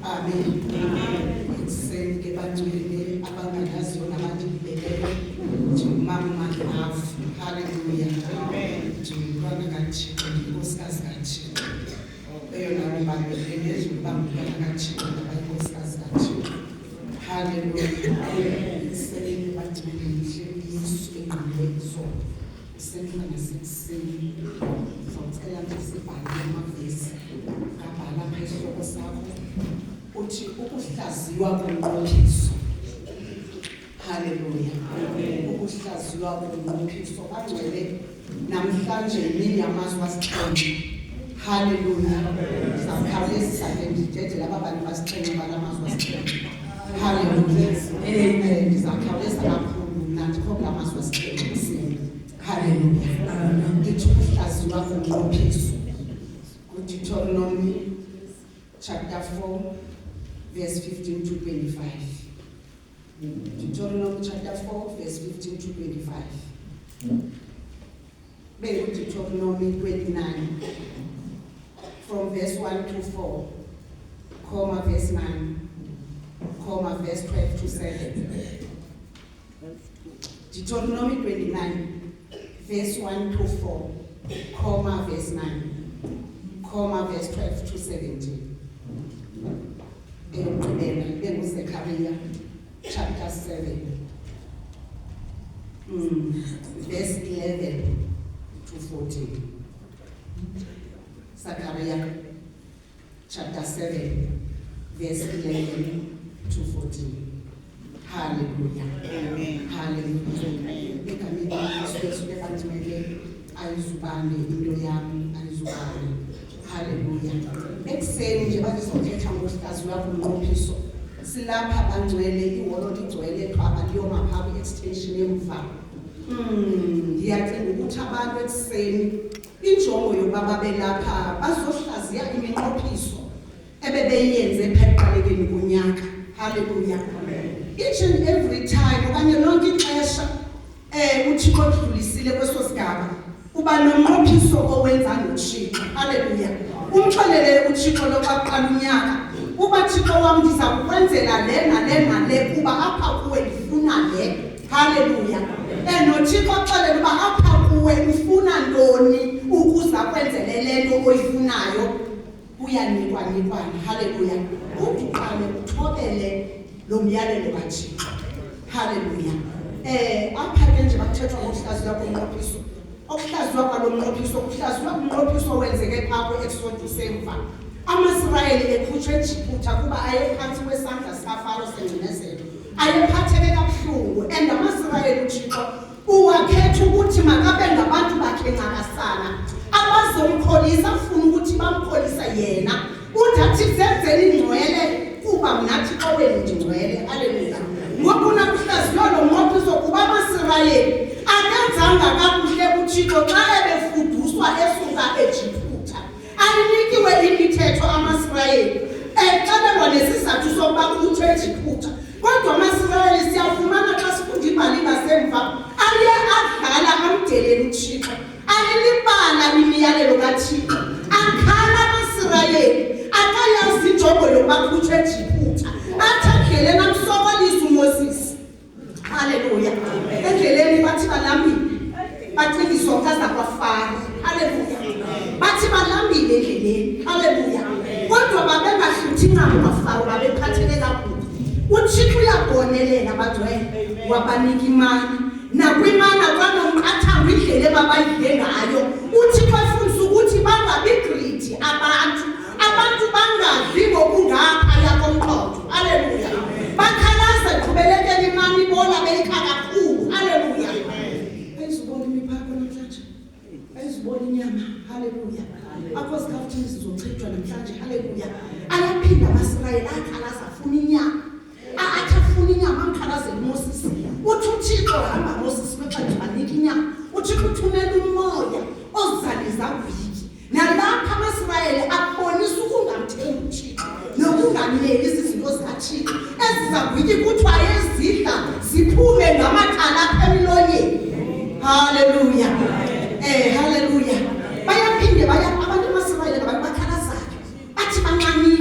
Amen. Ekuseni ke bangcwele abangandaziyo nabandilibeleyo, ndingumama uMadlavu. Haleluya. Ndingumntwana kaThixo, ndiyinkosikazi kaThixo. Eyona nto ibalulekileyo yedlula uba ngumntwana kaThixo ndaba yinkosikazi kaThixo. Haleluya. Ekuseni bangcwele ndihle uYesu engqinwe izolo. Kusemva nasekuseni ndizawucela nje sibhale amavesi ngabhala apha isihloko sakho uthi ukuhlaziywa komnqophiso. Haleluya. Ukuhlaziywa komnqophiso bangcwele namhlanje yimini yamazwi asixhenxe. Haleluya. Ndizawukhawulezisa ke ndidedele aba bantu basixhenxe bala mazwi asixhenxe. Haleluya. Amen. Ndizawukhawuleza kakhulu mna ndikho kula mazwi asixhenxe kusini. Haleluya. Ndithi ukuhlaziywa komnqophiso. KuDeuteronomy chapter 4 verse 15 to 25. Deuteronomy chapter 4 verse 15 to 25. BenguDeuteronomy 29 from verse 1 to 4, comma verse 9, comma verse 12 to 7. Deuteronomy 29 verse 1 to 4, comma verse 9, comma verse 12 to 17. Eyokugqibela benguZechariah chapter 7. Verse 11 to 14. Zechariah chapter 7 verse 11 to 14. Hallelujah. Amen. Hallelujah. Egameni likaYesu Kristu ke bangcwele ayizubane into yam ayizubane. Hallelujah. Ekuseni nje bandizothetha ngokuhlaziywa komnqophiso. Silapha bangcwele iholo ligcwele qhwaba liyoma phaa kwi-extension emva. Ndiyacinga ukuthi abantu ekuseni injongo yokuba babe lapha bazohlaziya iminqophiso ebebeyenze pha ekuqalekeni konyaka. Hallelujah. Each and every time okanye lonke ixesha uThixo odlulisile kweso sigaba uba nomnqophiso owenza noThixo. Hallelujah. Umxelele uThixo lo xa kuqala unyaka uba Thixo wam ndiza kukwenzela le nale nale kuba apha kuwe ndifuna le. Hallelujah. NoThixo axelele uba apha kuwe ufuna ntoni ukuze akwenzele le nto oyifunayo. Kuyanikwa nikwana. Hallelujah. Uthi uqale uthobele lo myalelo kaThixo. Hallelujah. Apha ke nje bakuthethwa ngokuhlaziywa komnqophiso. Okuhlaziywa kwalo mnqophiso kuhlaziywa umnqophiso owenzeke phaa kwi-Exodus emva. AmaSirayeli ekhutshwe eJiphutha kuba ayephantsi kwesandla sikaFaro sengcinezelo. Ayephatheke kabuhlungu and amaSirayeli uThixo uwakhetha ukuthi makabe ngabantu bakhe ncakasana abazomkholisa, afuna ukuthi bamkholise yena. Uthi athi zenzeni ingcwele kuba mna Thixo wenu ndingcwele. Haleluya. Ngoku nakuhlaziywa lo mnqophiso kuba amaSirayeli akenzanga kakuhle kuThixo xa ebefuduswa esuka eJiphutha. Ayinikiwe imithetho amaSirayeli exelelwa nesizathu sokuba kuthwe eJiphutha. Kodwa amaSirayeli siyafumana xa sifunda imbali ngasemva aye adlala amdelela uThixo. Ayilibala imiyalelo kaThixo. Akhala amaSirayeli akayazi injongo yokuba kuthwe eJiphutha. Athi endleleni amsokolisa uMoses. Haleluya. Endleleni bathi balambile. Bacinga isonka zakwaFaro. Haleluya. Bathi balambile endleleni. Haleluya. Kodwa babengahluthi ncam kwaFaro, babephatheke kakubi. uThixo uyabonelela abagcwele, wabanika imana. Nakwimana kwanomqathango indlela ebabayidle ngayo. uThixo efundisa ukuthi bangabi greedy abantu. Abantu bangadli ngokungaphaya komqondo. Haleluya. Bakhalaza qhubelekeni imani ibola beyikha kakhulu. Haleluya. Ayizubona imiphako namhlanje. Ayizubona inyama. Haleluya. Akho sikhafuthini sizochithwa namhlanje. Haleluya. Ayaphinda amaSirayeli akhalaza afuna inyama. Athi afuna inyama amkhalazela uMoses. Uthi uThixo hamba Moses kwexa ndibanika inyama. uThixo uthumela umoya ozaliza gwiki. Nalapha amaSirayeli abonisa ukungamthembi uThixo nokungamneli izinto zikaThixo. Ezi zagwiki kuthiwa ezidla ziphume ngamathala apha emlonyeni. Haleluya. Haleluya. Bayaphinde baya abantu amaSirayeli ngabantu bakhalazayo. Bathi banxaniwe.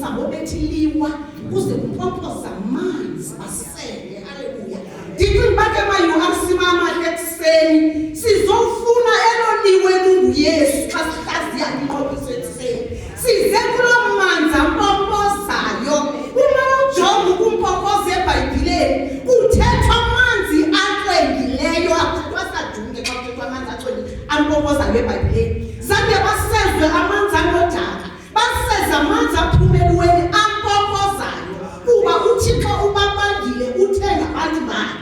Sambobetha iliwa kuze kumpompoza amanzi basele. Haleluya. Ndicinga uba ke ma-URC mamahle ekuseni sizofuna elo liwe lunguYesu xa sihlaziya iminqophiso ekuseni. Size kuloo manzi ampompozayo. Uma ujonga ukumpompoza eBhayibhileni kuthethwa amanzi acwengileyo, akuthethwa sadunge xa kuthethwa amanzi acwengileyo ampompozayo eBhayibhileni. Zange basezwe amanzi anodaka, baseze amanzi aphuma eliweni ampompozayo, kuba uThixo ubabangile uthe ngabantu bakhe.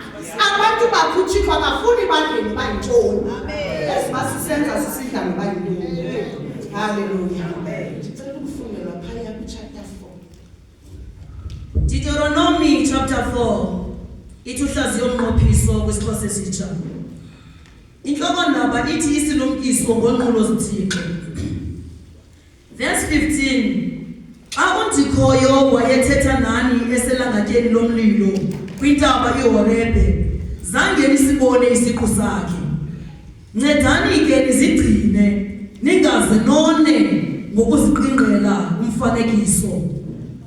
Abantu bakhe uThixo akafuni badle noba yintoni. Ezi basisenza sisidla noba yintoni. Haleluya. Ndicela ukufundelwa phaya kwichapter 4. Deuteronomy chapter 4 ithi uhlaziyo omnqophiso kwisiXhosa esitsha. Intlokondaba ithi isilumkiso ngonqulo zithixo. Verse 15 Xa uNdikhoyo wayethetha nani eselangatyeni lomlilo kwintaba iHorebhe, zange nisibone isiqu sakhe. Ncedani ke nizigcine ningaze none ngokuziqingqela umfanekiso,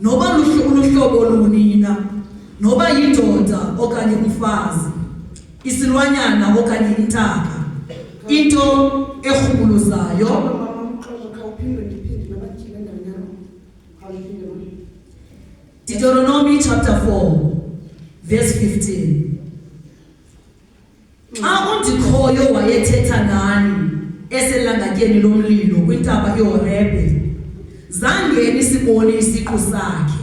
noba luhlobo luni na, noba yindoda okanye umfazi, isilwanyana okanye intaka, into erhubuluzayo. Mama uxolo, khawuphinde ndiphinde nabatyhile endaweni yam. Khawuphinde mama. Deuteronomy chapter 4 verse 15. Xa uNdikhoyo wayethetha nani eselangatyeni lomlilo kwintaba iHorebhe, zange nisibone isiqu sakhe.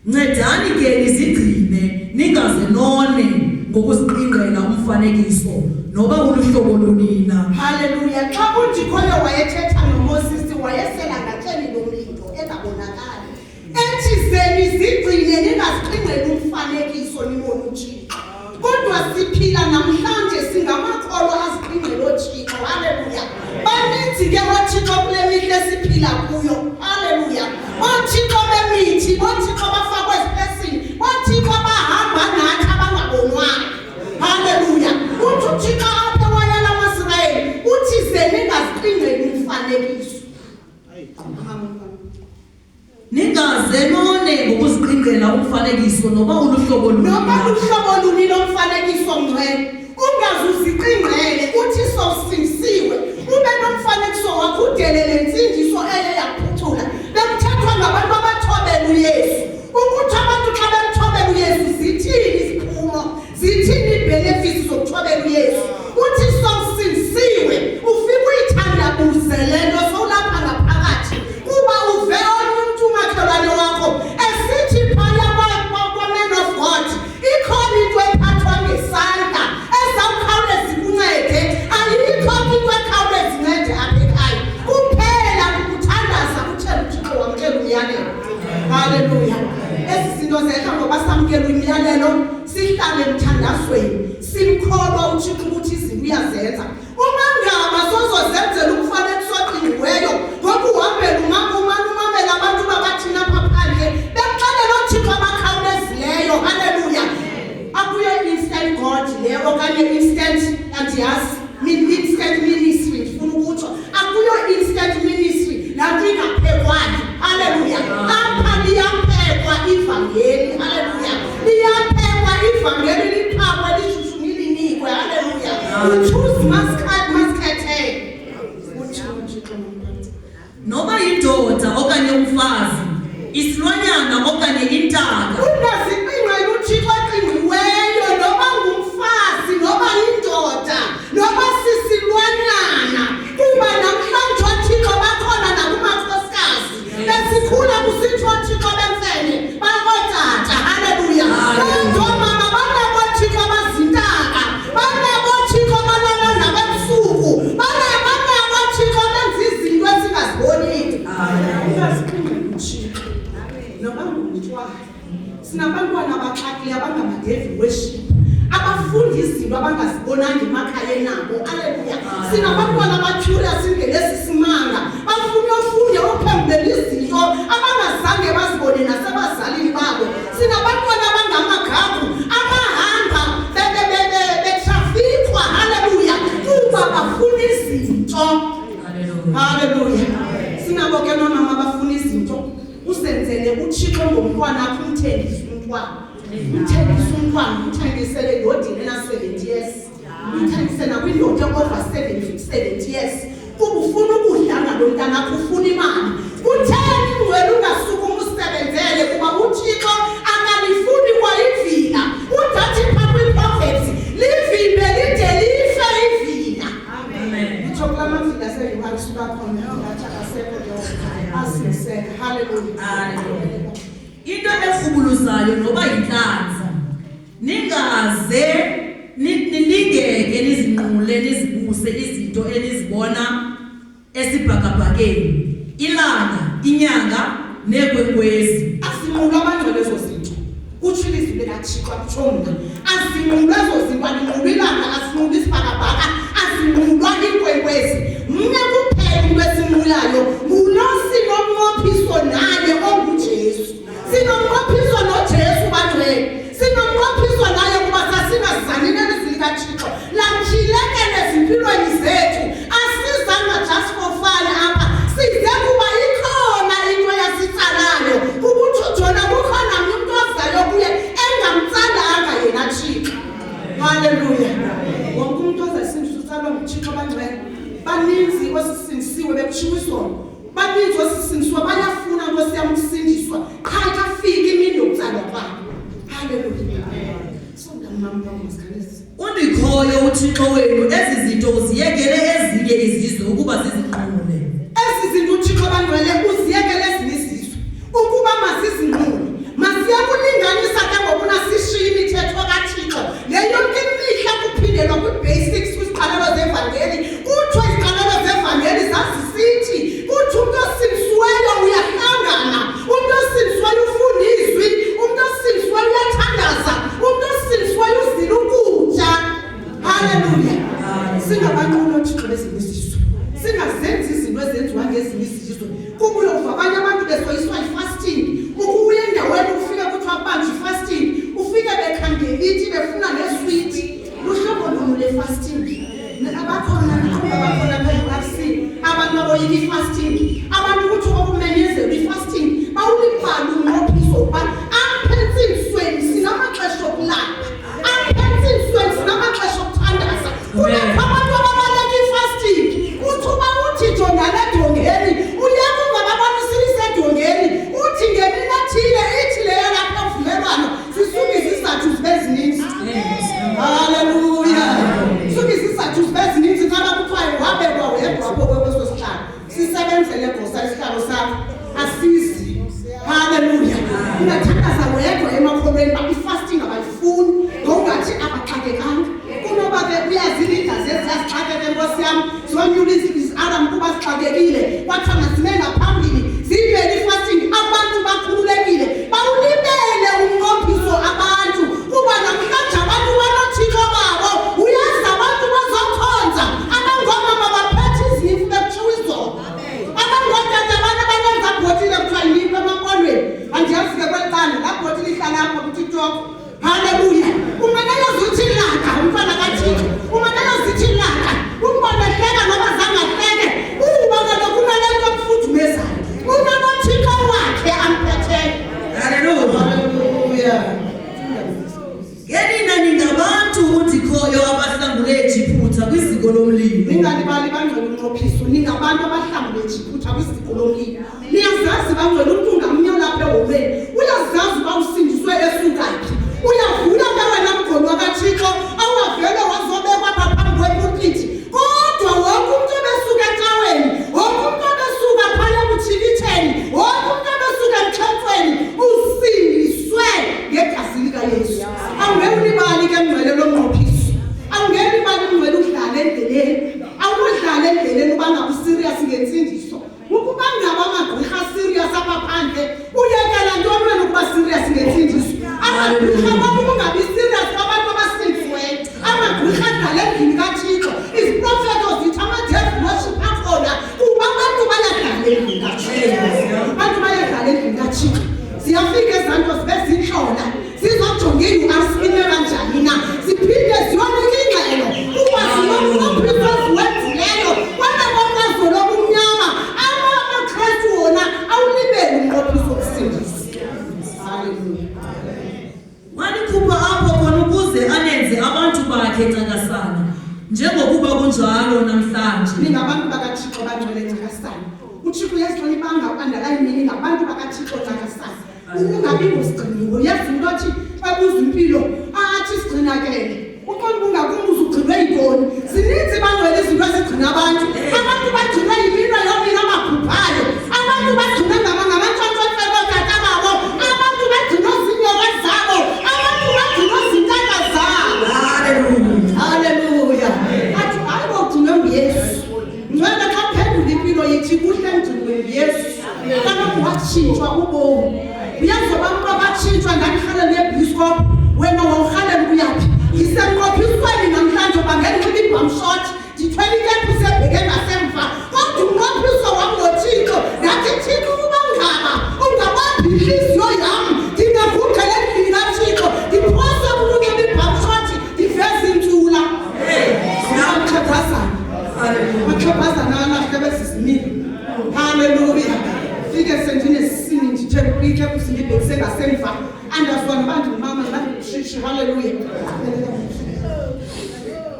Ncedani ke nizigcine ningaze none ngokuziqingqela umfanekiso noba uluhlobo luni na. Haleluya. Xa uNdikhoyo wayethetha noMoses wayeselangatyeni lomlilo engabonakali. Ethi ze nizigcine ningaziqingqeli umfanekiso nibone uThixo. Kodwa siphila namhlanje singamakholwa aziqingqela oThixo. Haleluya. Baninzi ke ooThixo kule mihla esiphila kuyo. Haleluya. Oothixo bemithi, oothixo bafakwe ezipesini, oothixo bahamba nathi abangabonwayo. Haleluya. Uthi uThixo apha wayala amaSirayeli, uthi ze ningaziqingqeli umfanekiso. Ningaze none ngokuziqingqela umfanekiso noba uluhlobo luni Noba na. luhlobo luni lomfanekiso ngcwele, ungaze uziqingqele uthi sowusindisiwe, ube nomfanekiso wakho udele le ntsindiso eye yaphucula. Bekuthethwa ngabantu abathobela uYesu. Ukuthi abantu xa bemthobela uYesu zithini iziphumo, zithini iibhenefisi zokuthobela uYesu. Uthi sowusindisiwe, ufike uyithandabuze le nto sowulapha ngaphakathi, kuba uve omnye umntu umakhelwane wakho esithi phaya kwa-man of God ikhona into ephathwa ngesandla ezawukhawuleza ikuncede. Ayikho into ekhawuleza incede apha ekhaya, kuphela kukuthandaza uthele uThixo wamkela umyalelo. Haleluya. Ezi zinto zehla ngoba samkela umyalelo, sihlale emthandazweni, simkholwa uThixo ukuthi izinto uyazenza. Uma ngaba sozozenzela umfanekiso oqingqiweyo ngokuhambela umane umamela abantu babathina apha phandle bekuxelela ooThixo abakhawulezileyo. Haleluya. Akuyo instant God le okanye instant, andiyazi, instant ministry, ndifuna ukutsho akuyo instant ministry, laa nto ingaphekwayo. Haleluya. Apha liyaphekwa ivangeli. Haleluya. Liyaphekwa ivangeli, liphakwe lishushu linikwe. Haleluya. Uchoose masikhethe. Uthini uThixo nomphathi? Noba yindoda okanye umfazi, isilwanyana okanye intaka. Ungaziqingqeli uThixo oqingqiweyo, noba ngumfazi, noba yindoda, noba sisilwanyana, kuba namhlanje ooThixo bakhona nakumakhosikazi. Besikhula kusithiwa ooThixo bemfene bakootata. Haleluya. Kodwa oomama banabo ooThixo abazintaka, banabo ooThixo balala nabo ebusuku, banabo ooThixo benza izinto esingaziboniyo. Ungaziqingqeli uThixo noba ngumntwana. Sinabantwana abaxakileyo abangama-devil worship, abafunda izinto abangazibonanga emakhayeni abo. Haleluya. Sinabantwana aba-curious indlela esisimanga, bafuna ufunde uphembulela izinto abangazange bazibone nasebazalini babo. Sinabantwana abangamagagu abahamba betrafikwa. Haleluya, kuba bafuna izinto. Haleluya. Haleluya. Sinabo ke noomama abafuna izinto. kuThixo ngomntwana akho umthengise umntwana. Umthengise umntwana umthengisele endodeni ena-70 years. Umthengise nakwindoda over 70 years. Kuba ufuna ukudla ngalo mntana akho ufuna imali. Kutheni ngcwele ungasukuma usebenzele kuba uThixo akalifuni kwayivila. Udathi pha kwiProverbs livimbe lide life ivila. Amen. Itsho kula mavila aseyohani suka khona ngathi akasekho ke asiniseka. Hallelujah. Hallelujah. Into erhubuluzayo noba yintlanzi ningaze nilingeke nizinqule nizibuse izinto enizibona esibhakabhakeni ilanga inyanga neekwenkwezi. Asinqulwa abangcwele ezo zinto. Kutsho ilizwi likaThixo akutsho mna. Asinqulwa ezo zinto, alinqulwa ilanga, asinqulwa isibhakabhaka, asinqulwa iinkwenkwezi. Mna kuphela umntu esinqulayo ngulo sinomnqophiso naye onguJesu. Sinomnqophiso noJesu bangcwele. Sinomnqophiso naye kuba sasingazani nelizwi likaThixo. Latyhilekele ezimpilweni zethu. Asizanga just for fun apha. Size kuba ikhona into eyasitsalayo. Kuba uJona kukhona mnye umntu ozayo kuye engamtsalanga yena Thixo. Haleluya. Wonke umuntu ozasindiswa utsalwa nguThixo bangcwele. Baninzi osisindisiwe bekutshiwo izolo. Baninzi osisindisiwe bayafuna Nkosi yam ukusindiswa. Qha ikafika imini yokutsalwa kwabo. Haleluya. So mntamam masikhalezi. UNdikhoyo uThixo wenu ezi zinto uziyekele ezinye izizwe ukuba zizinqule. Ezi zinto uThixo bangcwele uziyekele ezinye izizwe ukuba masizinqule. Masiyakulinganisa ke ngokuna sishiye imithetho kaThixo. Le yonke imihla kuphindelwa kwi-basics kwiziqalelo zevangeli. Kuthiwa iziqalelo zevangeli zazisithi kuthi umntu osindisiweyo uyahlangana, umntu osindisiweyo ufunda izwi, umntu osindisiweyo uyathandaza, umntu osindisiweyo uzila ukutya. Haleluya. Singabanquli oThixo bezinye izizwe. Singazenzi izinto ezenziwa ngezinye izizwe. Kuba uyova abanye abantu besoyiswa yi-fasting. Ukuya endaweni ufike kuthiwa kubanjwe i-fasting, ufike bekhangela iti befuna neswiti. Luhlobo luni le-fasting? Abakhona ndiqhuba abakhona apha e-URC, abantu aboyika i-fasting. Abantu kuthi okumenyezelwa i-fasting bawulibala umnqophiso ukuba apha entsindisweni sinamaxesha okulapha. Apha entsindisweni sinamaxesha okuthandaza. Kubekho abantu ababaleka i-fasting. Uthi uba uthi jongana edongeni, uyakuva abantu silisedongeni. Uthi ngemini ethile ithi leyo lapha emvumelwano zisuke izizathu zibe zininzi. Haleluya. Suke izizathu zibe zininzi xa kuthiwa wabekwa wedwa apho kweso sihlalo. Sisebenzele gosa isihlalo sakho. Asizi. Haleluya. Ungathandaza wedwa emakholweni uba i-fasting abayifuni ngokungathi abaxakekanga. Kunoba ke uyazi ii-leaders eziyazixakeke Nkosi yam zonyula izi-alarm kuba zixakekile. Kwathiwa masime ngaphambili ziyimele i-fasting abantu bakhululekile. Bawulibele umnqophiso abantu kuba namhlanje abantu banoThixo babo. Uyazi abantu bazokhonza. Abangoomama baphethe izinifu bekutshiwo izolo. Abangootata abantu abanenza bhotile kuthiwa yiniphi emampondweni. Andiyazi ke kweli cala laa bhotile ihlala apha kuTikTok. Haleluya. Umane uthi laka umntwana kaThixo. Umane uzithi laka. Umbone ehleka noba zange ahleke. Uba kaloku unale nto emfudumezayo. UnanoThixo wakhe amphetheyo. Haleluya. Haleluya. Ke nina ningabantu uNdikhoyo abahlangule eJiphutha kwiziko lomlilo. Ningalibali bangcwele umnqophiso, ningabantu abahlangule eJiphutha kwiziko lomlilo. Niyazazi bangcwele umntu ngamnye olapha eholweni uyazazi uba usindiswe esuka phi. Uyavula ke wena mgoni kaThixo awavele wazobekwa apha phambi kwepulpiti. Kodwa wonke umntu obesuka ecaweni, wonke umntu obesuka phaya ebutshikitheni, wonke umntu obesuka emxhentweni usindiswe ngegazi likaYesu. Awungewulibali ke mngcwele lo mnqophiso. Awungelibali mngcwele udlala endleleni. Awunodlala endleleni uba ngaba userious ngentsindiso. Ukuba ngaba amagqirha serious apha phandle bakhe ncakasana, njengokuba kunjalo namhlanje. Ningabantu bakaThixo bangcwele ncakasana. UThixo uyazixela ibanga uandalayini ningabantu bakaThixo ncakasana. Ungabi ngusigciniwe. Uyazi umntu athi xa buza impilo athi sigcinakele. Uqonda uba ungakumbuza ugcinwe yintoni. Zininzi bangcwele izinto ezigcina abantu. Abantu bagcinwe yiminwe yomini abaphuphayo. Abantu bagcinwe ngamantshontsho efele ootata babo. Abantu bagcinwe ziinyoka zabo. Abantu bagcinwe zintaka zabo. Haleluya. Haleluya. Athi hayi bo ugcinwe nguYesu. Ngcwele xa uphendula impilo yithi kuhle ngcinwe nguYesu. Kaloku watshintshwa ubomi. Uyazi abantu abatshintshwa ndandirhalela uye-bioskop wena wawurhalela ukuyaphi. Ndisemnqophisweni namhlanje uba ngendinxiba ibhamshoti ndithwele ikepusi ebheke ngasemva. Kodwa umnqophiso wam noThixo ndathi Thixo ukuba ngaba ungabambi intliziyo yam ndingaguqela endlini kaThixo ndiphose kukunxiba ibhamshoti ndiveze intsula. Amaxhephazana. Amaxhephazana alahle besizimile. Haleluya. Fike sendinesini ndithe ikepusi ndibhekise ngasemva. Andaziwa noba ndingumama noba ndingushishi. Haleluya.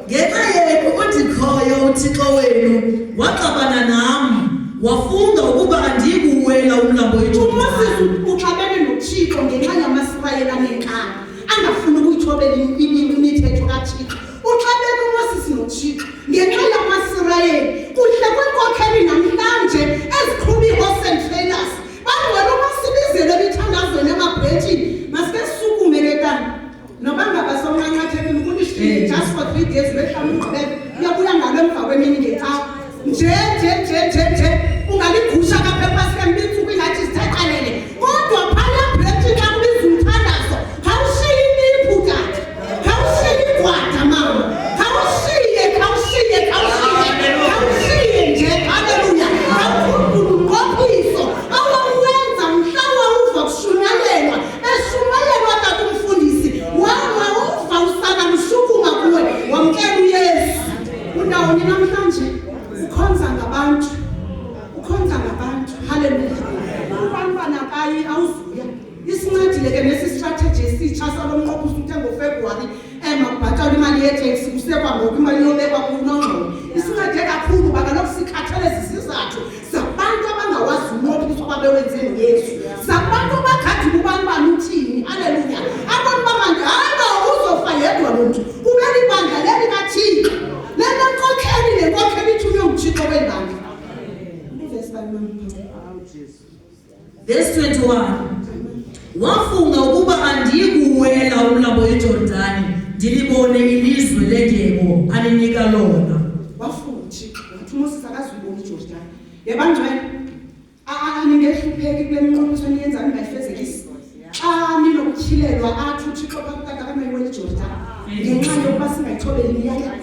Ngenxa yenu uNdikhoyo uThixo wenu waxabana nam, wafunga ukuba andiyi kuwela umlambo UMoses iJordani. uxabene noThixo ngenxa yamaSirayeli anenkani angafuni ukuyithobela imithetho kaThixo. Uxabene uMoses noThixo ngenxa yamaSirayeli. Kuhle kweenkokheli namhlanje eziqhuba ii-horse and trailers. Bangcwele uma sibizelwe emithandazweni emabhrentshini, masike sisukume ke tana. Noba ngaba sonqanqathekile ukulishiye just for 3 days lwehlanu umgqibelo uyabuya ngalo emva kwemini ngecawa. Nje nje nje nje nje ungaligusha kapha epasikeni bintsuku ingathi zithe qalele. Kodwa phaya ebhrentshini xa kubizwa umthandazo khawushiye imiphu tata, khawushiye igwada mama, khawushiye, khawushiye, khawushiye, khawushiye nje. Haleluya. Khawukhumbule umnqophiso awawuwenza mhla wawuva kushunyayelwa, eshumayelwa tata umfundisi, wawuva usana lushukuma kuwe, wamkela uYesu. Undawoni namhlanje? Ukhonza ngabantu. Ukhonza ngabantu. Haleluya. Ubantwana akayi awuzuya. Isincedile ke nesi strategy esitsha salo mnqophiso uthe ngoFebruwari makubhatalwe imali yeteksi kusekwa ngoku imali yobekwa kunongxolo. Isincede kakhulu kuba kaloku sikhathele zizizathu zabantu abangawazi umnqophiso ababewenze noYesu. Zabantu abagade ubani uthini. Haleluya. Abona uba manje hayi ba uzofa yedwa lo mntu. Kube libandla leli kaThixo. Lele nkokheli nenkokheli ithunywe nguThixo kweli bandla. Ivesi bani mama? Verse 21. Wafunga ukuba andiyi kuwela umlambo iJordani ndilibone ilizwe lendyebo aninika lona. Wafunga uThixo wathi uMoses akazuyibona iJordani. Yebangcwele, aningehlupheki kule minqophiso eniyenzayo ningayifezekisi. Xa ninokutyhilelwa athi uThixo phaa kutata kamayiwela iJordani ngenxa yokuba singayithobeli imiyalelo.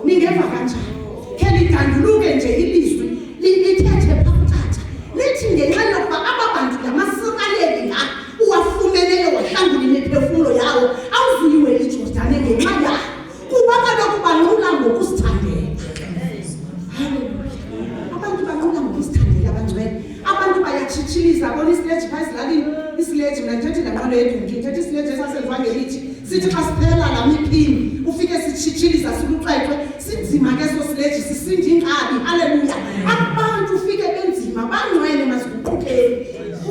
Ningeva kanjani? Khe lidanduluke nje ilizwi lithethe phaa kutata. Lithi ngenxa yokuba aba bantu ngamaSirayeli la uwafumeneyo wahlangula imiphefumlo yawo awuzuyiwela iJordani ngenxa yawo. Kuba kaloku banqula ngokuzithandela. Haleluya. Abantu banqula ngokuzithandela abangcwele. Abantu bayatshitshiliza bona isileji phaa ezilalini. Isileji mna ndithethe nganqwelo yedonki, ndithethe isileji esasenziwa ngelithi. Sithi xa siphela laa miphini ufike sitshitshiliza siluxwexwe. Sinzima ke eso sileji sisinda iinkabi. Haleluya. Abantu ufike benzima bangcwele masiguqukeni.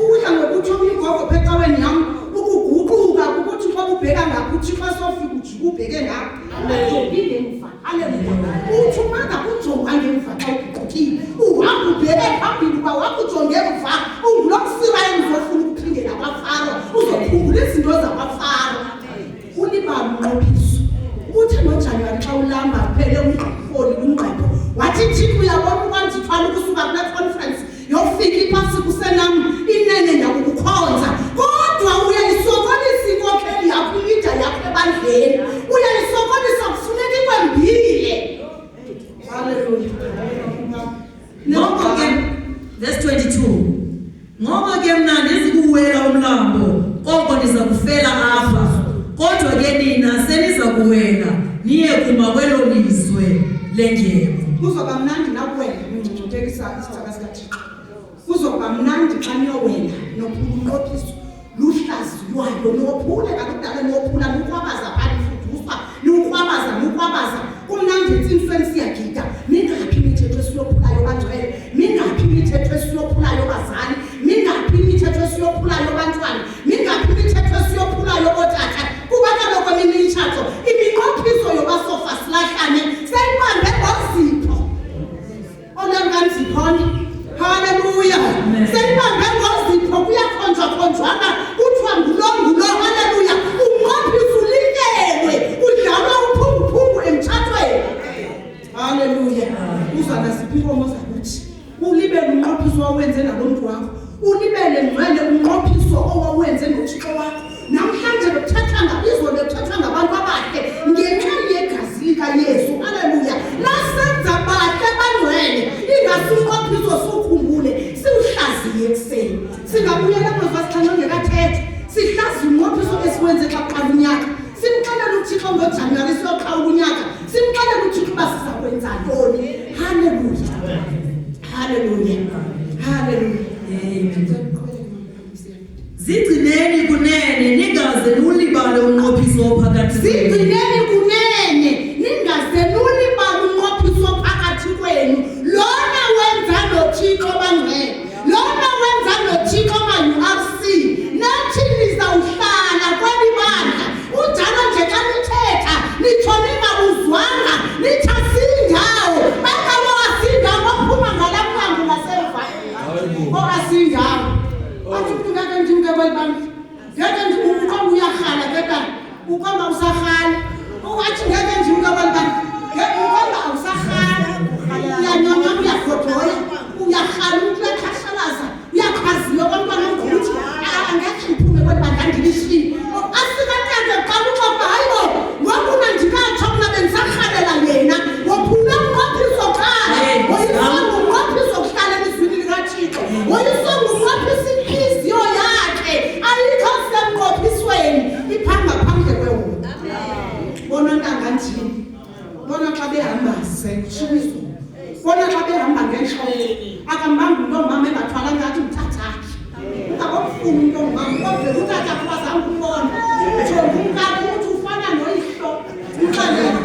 Udla ngokuthi omnye ugogo phaa ecaweni yam ukuguquka kukuthi xa ubheka ngapha uThixo esofika ujike ubheke ngapha. Ungajongi ngemva. Haleluya. Uthi umanga kujongwa ngemva xa uguqukile. Uhamba ubheke phambili uba wakujonge emva ungulo mSirayeli uzofuna ukuphindela kwaFaro, uzokhumbula izinto zakwaFaro. Ulibala umnqophiso. Uthe ngoJanuwari xa ulamba kuphele umqholi umngqepho wathi Thixo uyabona uba ndithwala ukusuka kule conference yofika ipasika usenam inene ndakukukhonza. Kodwa uyayisokolisa inkokheli yakho, ilida yakho ebandleni. Uyayisokolisa kufuneka ikwembile. Haleluya. Ngoko ke verse 22. Ngoko ke mna andizikuwela umlambo, koko ndiza kufela apha. Kodwa ke nina seniza kuwela niye kuma kwelo lizwe lendyebo. Kuzoba mnandi nakuwela ningcungcuthekisa isicaka sikaThixo. Kuzoba mnandi xa niyowela nophula umnqophiso luhlaziywayo niwophule kaloku kudala niwophula niwukwabaza phaa nifuduswa niwukwabaza niwukwabaza. Ngcwele umnqophiso owawenze noThixo wakho. Namhlanje bekuthethwa ngabizwa bekuthethwa ngabantu abahle ngenxa yegazi likaYesu. Haleluya. Lasenza bahle bangcwele. Ingase umnqophiso siwukhumbule, siwuhlaziye ekuseni. Singabuyela amazwi asixhenxe engekathethe. Sihlaziye umnqophiso esiwenze xa kuqala unyaka. Simxelele uThixo ngoJanuwari siyoqhawula unyaka. Simxelele uThixo uba siza kwenza ntoni. Haleluya. Haleluya. Haleluya. Amen. Zigcineni kunene ningaze niwulibale umnqophiso ophakathi kwenu. Zigcineni kunene ningaze niwulibale umnqophiso ophakathi kwenu. Lona wenza noThixo bangcwele. Lona wenza noThixo ma-URC. Nathi nizawuhlala kweli bandla. Kunjalo nje xa nithetha nitsho ningabuzwanga nithi asindawo. Bangabo asindawo baphuma ngala mnyango ngasemva. Oasindawo. Athi umntu ngeke ndimke kweli bandla. Ngeke uqonda uyarhala ke tata. Uqonda usarhala. Athi ngeke ndimke kweli bandla. Uqonda awusarhala. Uyanyonyana uyagodola. Uyarhala umntu uyaqhashalaza. Uyaqhaziwa kwamntwana omkhulu uthi angeke ndiphume kweli bandla ndilishiye. Asikatata kuqala uxoxa hayi bo ngoku mna ndikatsho mna bendisarhalela yena. Wophula umnqophiso kuqala. Woyisonga umnqophiso kuhlala elizwini likaThixo. Woyisonga umnqophiso intliziyo yakhe ayikho semnqophisweni ipha ngaphandle kweholo. Bona ntanga ndini. Bona xa behamba ze tshibizo. Bona xa behamba ngentloko. Akambambi umntu ongumama engathwalanga athi mthathakhe. Ungabomfuni umntu ongumama kodwa utatakhe wazange umbone. Umjonge umkakho uthi ufana noyihlo. Umxelele.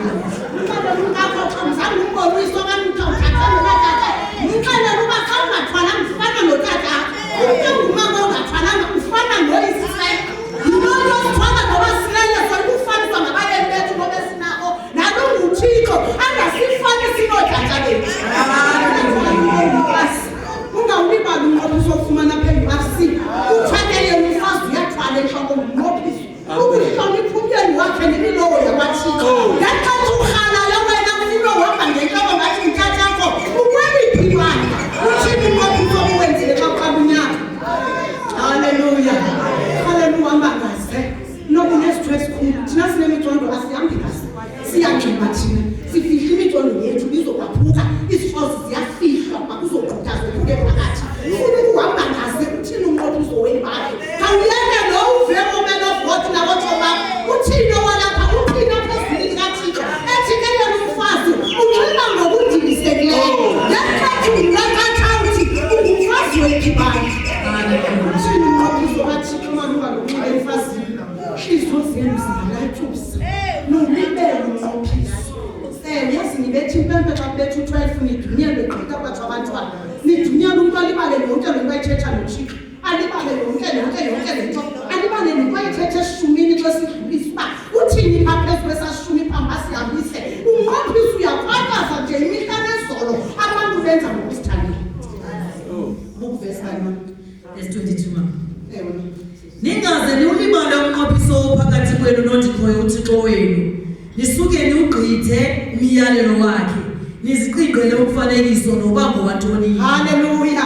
Umxelele umkakho xa mzange umbone uyihlo okanye uthi awuthathe notatakhe. Umxelele uba xa ungathwalanga ufana notatakhe. Umntu ongumama ongathwalanga ufana noyise. Yintoni osithwala noba silele soyika ufaniswa ngabayeni bethu ngoba esinabo. Nalo nguThixo angasifanisi nootata bethu. Ungawulibali umnqophiso ofumana apha e-URC. Kuthiwa ke yena umfazi uyathwala entloko ngumnqophiso. Ukuhlonipha umyeni wakhe nemilowo yakwaThixo. Ngexesha urhalayo wena ufuna uhamba ngentloko ngathi ngutatakho, ukweliphi ibandla? Uthini umnqophiso obuwenzile xa uqala unyaka? Haleluya. Haleluya hamba ngaze. Noba unesitho esikhulu. Thina sinemithwando asihambi ngaze. Siyangxima thina. Sifihla imithwando yethu izokwaphuka. Izithozi ziyafihlwa kuba kuzogqutha zophuke phakathi. Ufuna ukuhamba ngaze uthini umnqophiso weli bandla? Khawuyeke lo uve o-man of God nabotsho bakho. Uthini owalapha? Uthini apha ezulwini likaThixo? Ethi ke yena umfazi unxiba ngokundilisekileyo. Ngexesha ungaqatha uthi ungumfazi wethu ibandla. Uthini umnqophiso kaThixo malunga nokunxiba emfazini? Intliziyo zenu zingalatyusa. Nulibele umnqophiso. Yazi nibetha impempe xa kubetha u-12 nidunyelwe gqitha kwathiwa abantwana. Nidunyelwe umntu alibale yonke le nto ayithetha noThixo. Alibale yonke yonke yonke le nto. Alibale nento ayithetha eshumini xa sidlulisa uba uthini pha phezu kwesashumi phambi asihambise. Umnqophiso uyakwataza nje imihla nezolo abantu benza ngokusithandela. Bukuvesi bani mama? Verse 22 mama. Ewe. Ningaze niwulibale umnqophiso ophakathi kwenu noNdikhoyo uThixo wenu. Nisuke niwugqithe umyalelo wakhe. Niziqingqele umfanekiso noba ngowantoni. Haleluya.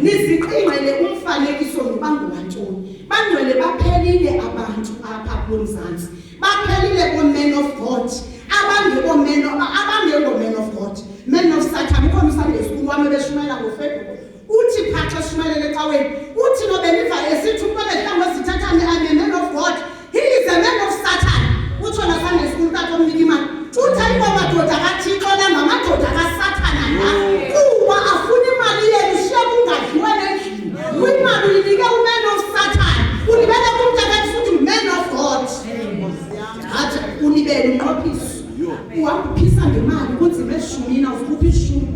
Niziqingqele umfanekiso noba ngowantoni. Bangcwele baphelile abantu apha kulo Mzantsi. Baphelile bo-men of God. Abangebo men of, abangengbo men of God. Men of Satan. Ukhona uSunday school wami ebeshumayela ngoFebruwari. Uthi phaa xa eshumayelele ecaweni, uthi nobeniva esithi umntu ebehlangu ezithathane, I'm a man of God. He is a man of Satan. Utsho na Sunday school tata omnika imali. Uthi ayingomadoda kaThixo la, ngamadoda kaSathana la. Kuba afuna imali yenu, shiye kungadliwa nendlini. Kwimali uyinike u-man of Satan. Ulibele kumntu akathi uthi man of God. Athi ulibele umnqophiso. Uhamba uphisa ngemali kunzima eshumini awuzikhuphi ishumi.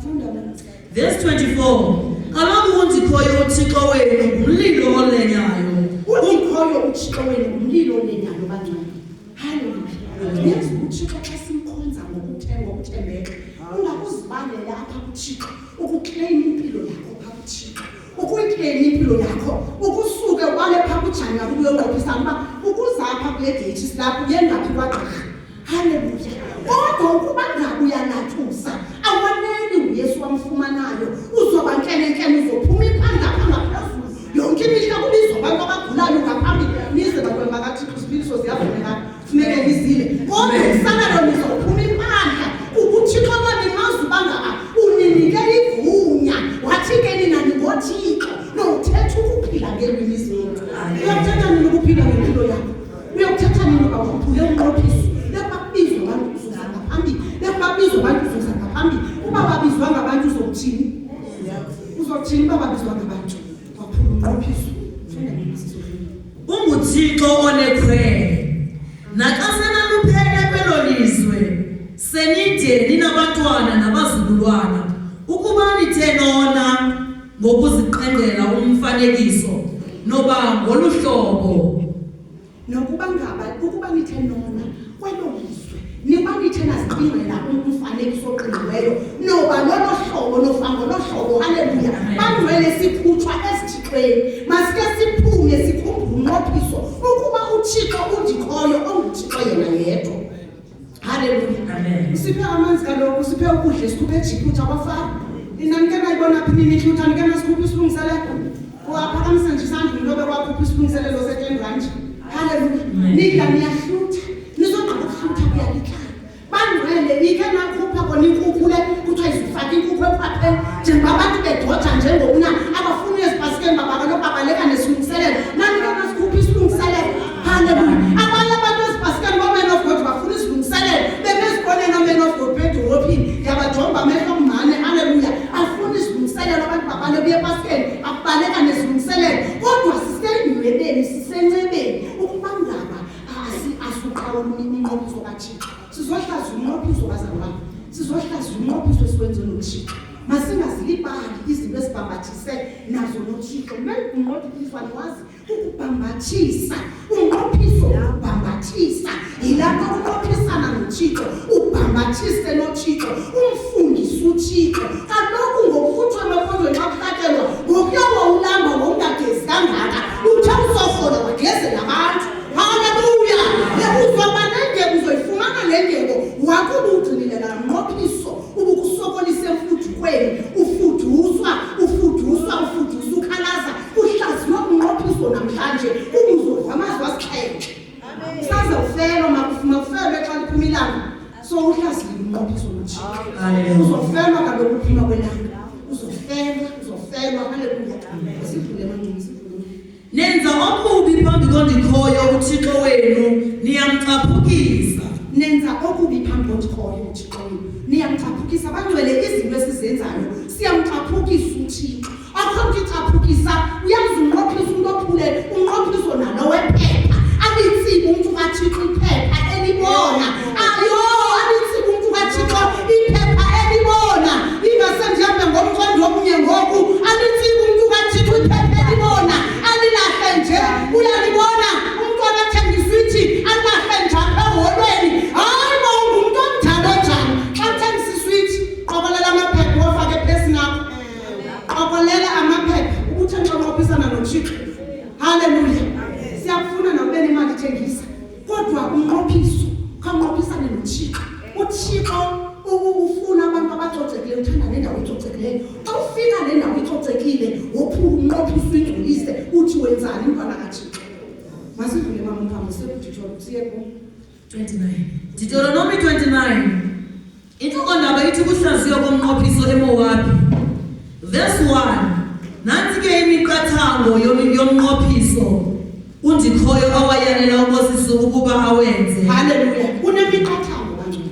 Funda mama. Verse 24. Kaloku uNdikhoyo uThixo wenu ngumlilo olenyayo. UNdikhoyo uThixo wenu ngumlilo olenyayo bangcwele. Haleluya. Yazi uThixo xa simkhonza ngokuthembeka, ungakuzibalela apha kuThixo, ukukleyima impilo yakho pha kuThixo. Ukuyikleyima impilo yakho, ukusuke ubale pha kuJanuwari uyonqophisana uba ukuza apha kule date silapha uyengaphi kwagqirha. Haleluya. Kodwa ukuba ngaba uyalathusa, awaneli uYesu wamfumanayo, uzoba nkenenkene, uzophuma iphanda ngeelwimi zethu. Uyakuthatha nini ukuphila ngempilo yakho? Uyakuthatha nini uba uphule umnqophiso? Bekuba kubizwa abantu uzoza ngaphambili. Bekuba kubizwa abantu uzoza ngaphambili. Uba babizwa ngabantu uzokuthini? Uzokuthini uba babizwa ngabantu? Waphula umnqophiso. Funda mama sizodlula. UnguThixo onekhwele. Naxa senaluphele kwelo lizwe, senide ninabantwana nabazukulwana, ukuba nithe nona ngokuziqengqela umfanekiso, noba ngolu hlobo. Nokuba ngaba ukuba nithe nona kwelo lizwe, niba nithe naziqingqela umfanekiso oqingqiweyo, noba lolo hlobo, nofa ngolo hlobo. Haleluya! Bangcwele, sikhutshwa esithixweni, masike siphume sikhumbule umnqophiso ukuba uThixo undikhoyo onguThixo yena yedwa. Haleluya! Amen. Usiphe amanzi kaloku, usiphe ukudla, sikhuphe eJiphutha kwaFaro. Nina nike nayibona phi nini ihlutha, nike nasikhupha isilungiselelo? Waphakamisa nje isandla umntu obekwakhupha isilungiselelo se-10 rand. Haleluya! Amen. Nidla niyahlutha, nizogqiba ukuhlutha kuyalitlala. Bangcwele, nike nakhupha kona inkukhu le, kuthiwa izifake inkukhu ekhwapheni. Njengoba abantu bedoja njengokuna abafuni ezipasikeni baba kaloku babaleka nesilungiselelo. Nanike nasikhupha isilungiselelo. Haleluya! Abanye abantu ezipasikeni bo-man of God bafuna isilungiselelo. Bebezikoneni o-man of God bedolophini, ndiyabajonga amehlo mane. Haleluya! Afuna isilungiselelo abantu babaleka uye epasikeni, abaleka nesilungiselelo. Kodwa sisenyhwebeni, sisencebeni ukuba ngaba asuqhawula umnqophiso kaThixo. Sizohlaziya umnqophiso bazalwane. Sizohlaziya umnqophiso esiwenze noThixo. Masingazilibali izinto esibhambathise nazo noThixo. Umnqophiso aniwazi ukubhambathisa. Umnqophiso ukubhambathisa. Yilapho unqophisana noThixo, ubhambathise noThixo, umfungise uThixo. Kaloku ngokufuthwa emakhondweni xa kuhlatyelwa, ngokuya wawulamba wawungagezi kangaka, uthe usofola wagezela abantu. Haleluya! Uzoba nengebo, uzoyifumana le ngebo wakuba ugcinile laa mnqophiso ubukusokolisa emfudukweni, ufuduswa, ufuduswa, ufuduswa, ukhalaza, uhlaziywa umnqophiso namhlanje, ubuzova amazwi asixhenxe. Usazawufelwa, makufelwe xa liphuma ilanga. So uhlaziyile umnqophiso noThixo. Haleluya. Uzofelwa kaloku uphuma kwelanga. Uzofelwa, uzofelwa. Haleluya. Sidlule manqindi, sidlule. Nenza okubi phambi koNdikhoyo uThixo wenu, niyamcaphukisa. Nenza okubi phambi koNdikhoyo uThixo wenu, niyamcaphukisa. Bangcwele, izinto esizenzayo siyamcaphukisa uThixo. Akho nto icaphukisa, uyazi umnqophiso umntu ophule umnqophiso nalo wephepha. Alitsibe umntu kaThixo iphepha elibona. Ayo, alitsibe umntu kaThixo iphepha elibona. Ingase ndihambe ngomqondo omnye ngoku. Alitsibe umntu kaThixo iphepha elibona. Alilahle nje, uyalibona. Umntwana athenga iswiti, alilahle nje apha eholweni. Hayi bo, ungumntu omdala onjani? Xa uthengisa iswiti, qokolela amaphepha uwafake ephesini akho. Qokolela amaphepha ubuthe nxa unqophisana noThixo. Haleluya! Siyakufuna nawube nemali ithengisa, kodwa umnqophiso, khawunqophisane noThixo. UThixo ufuna abantu abacocekileyo, uthanda nendawo ecocekileyo. Xa ufika le ndawo icocekile, wophula umnqophiso uyingcolise, uthi wenzani mntwana kaThixo? Masidlule mama umphambo, siye kuDeuteronomy, siye ku 29. Deuteronomy 29. Intlokondaba ithi kuhlaziywa komnqophiso eMowabi. Verse 1. Nantsi ke imiqathango yomnqophiso uNdikhoyo awayalela uMoses ukuba awenze. Haleluya! Kunemiqathango bangcwele.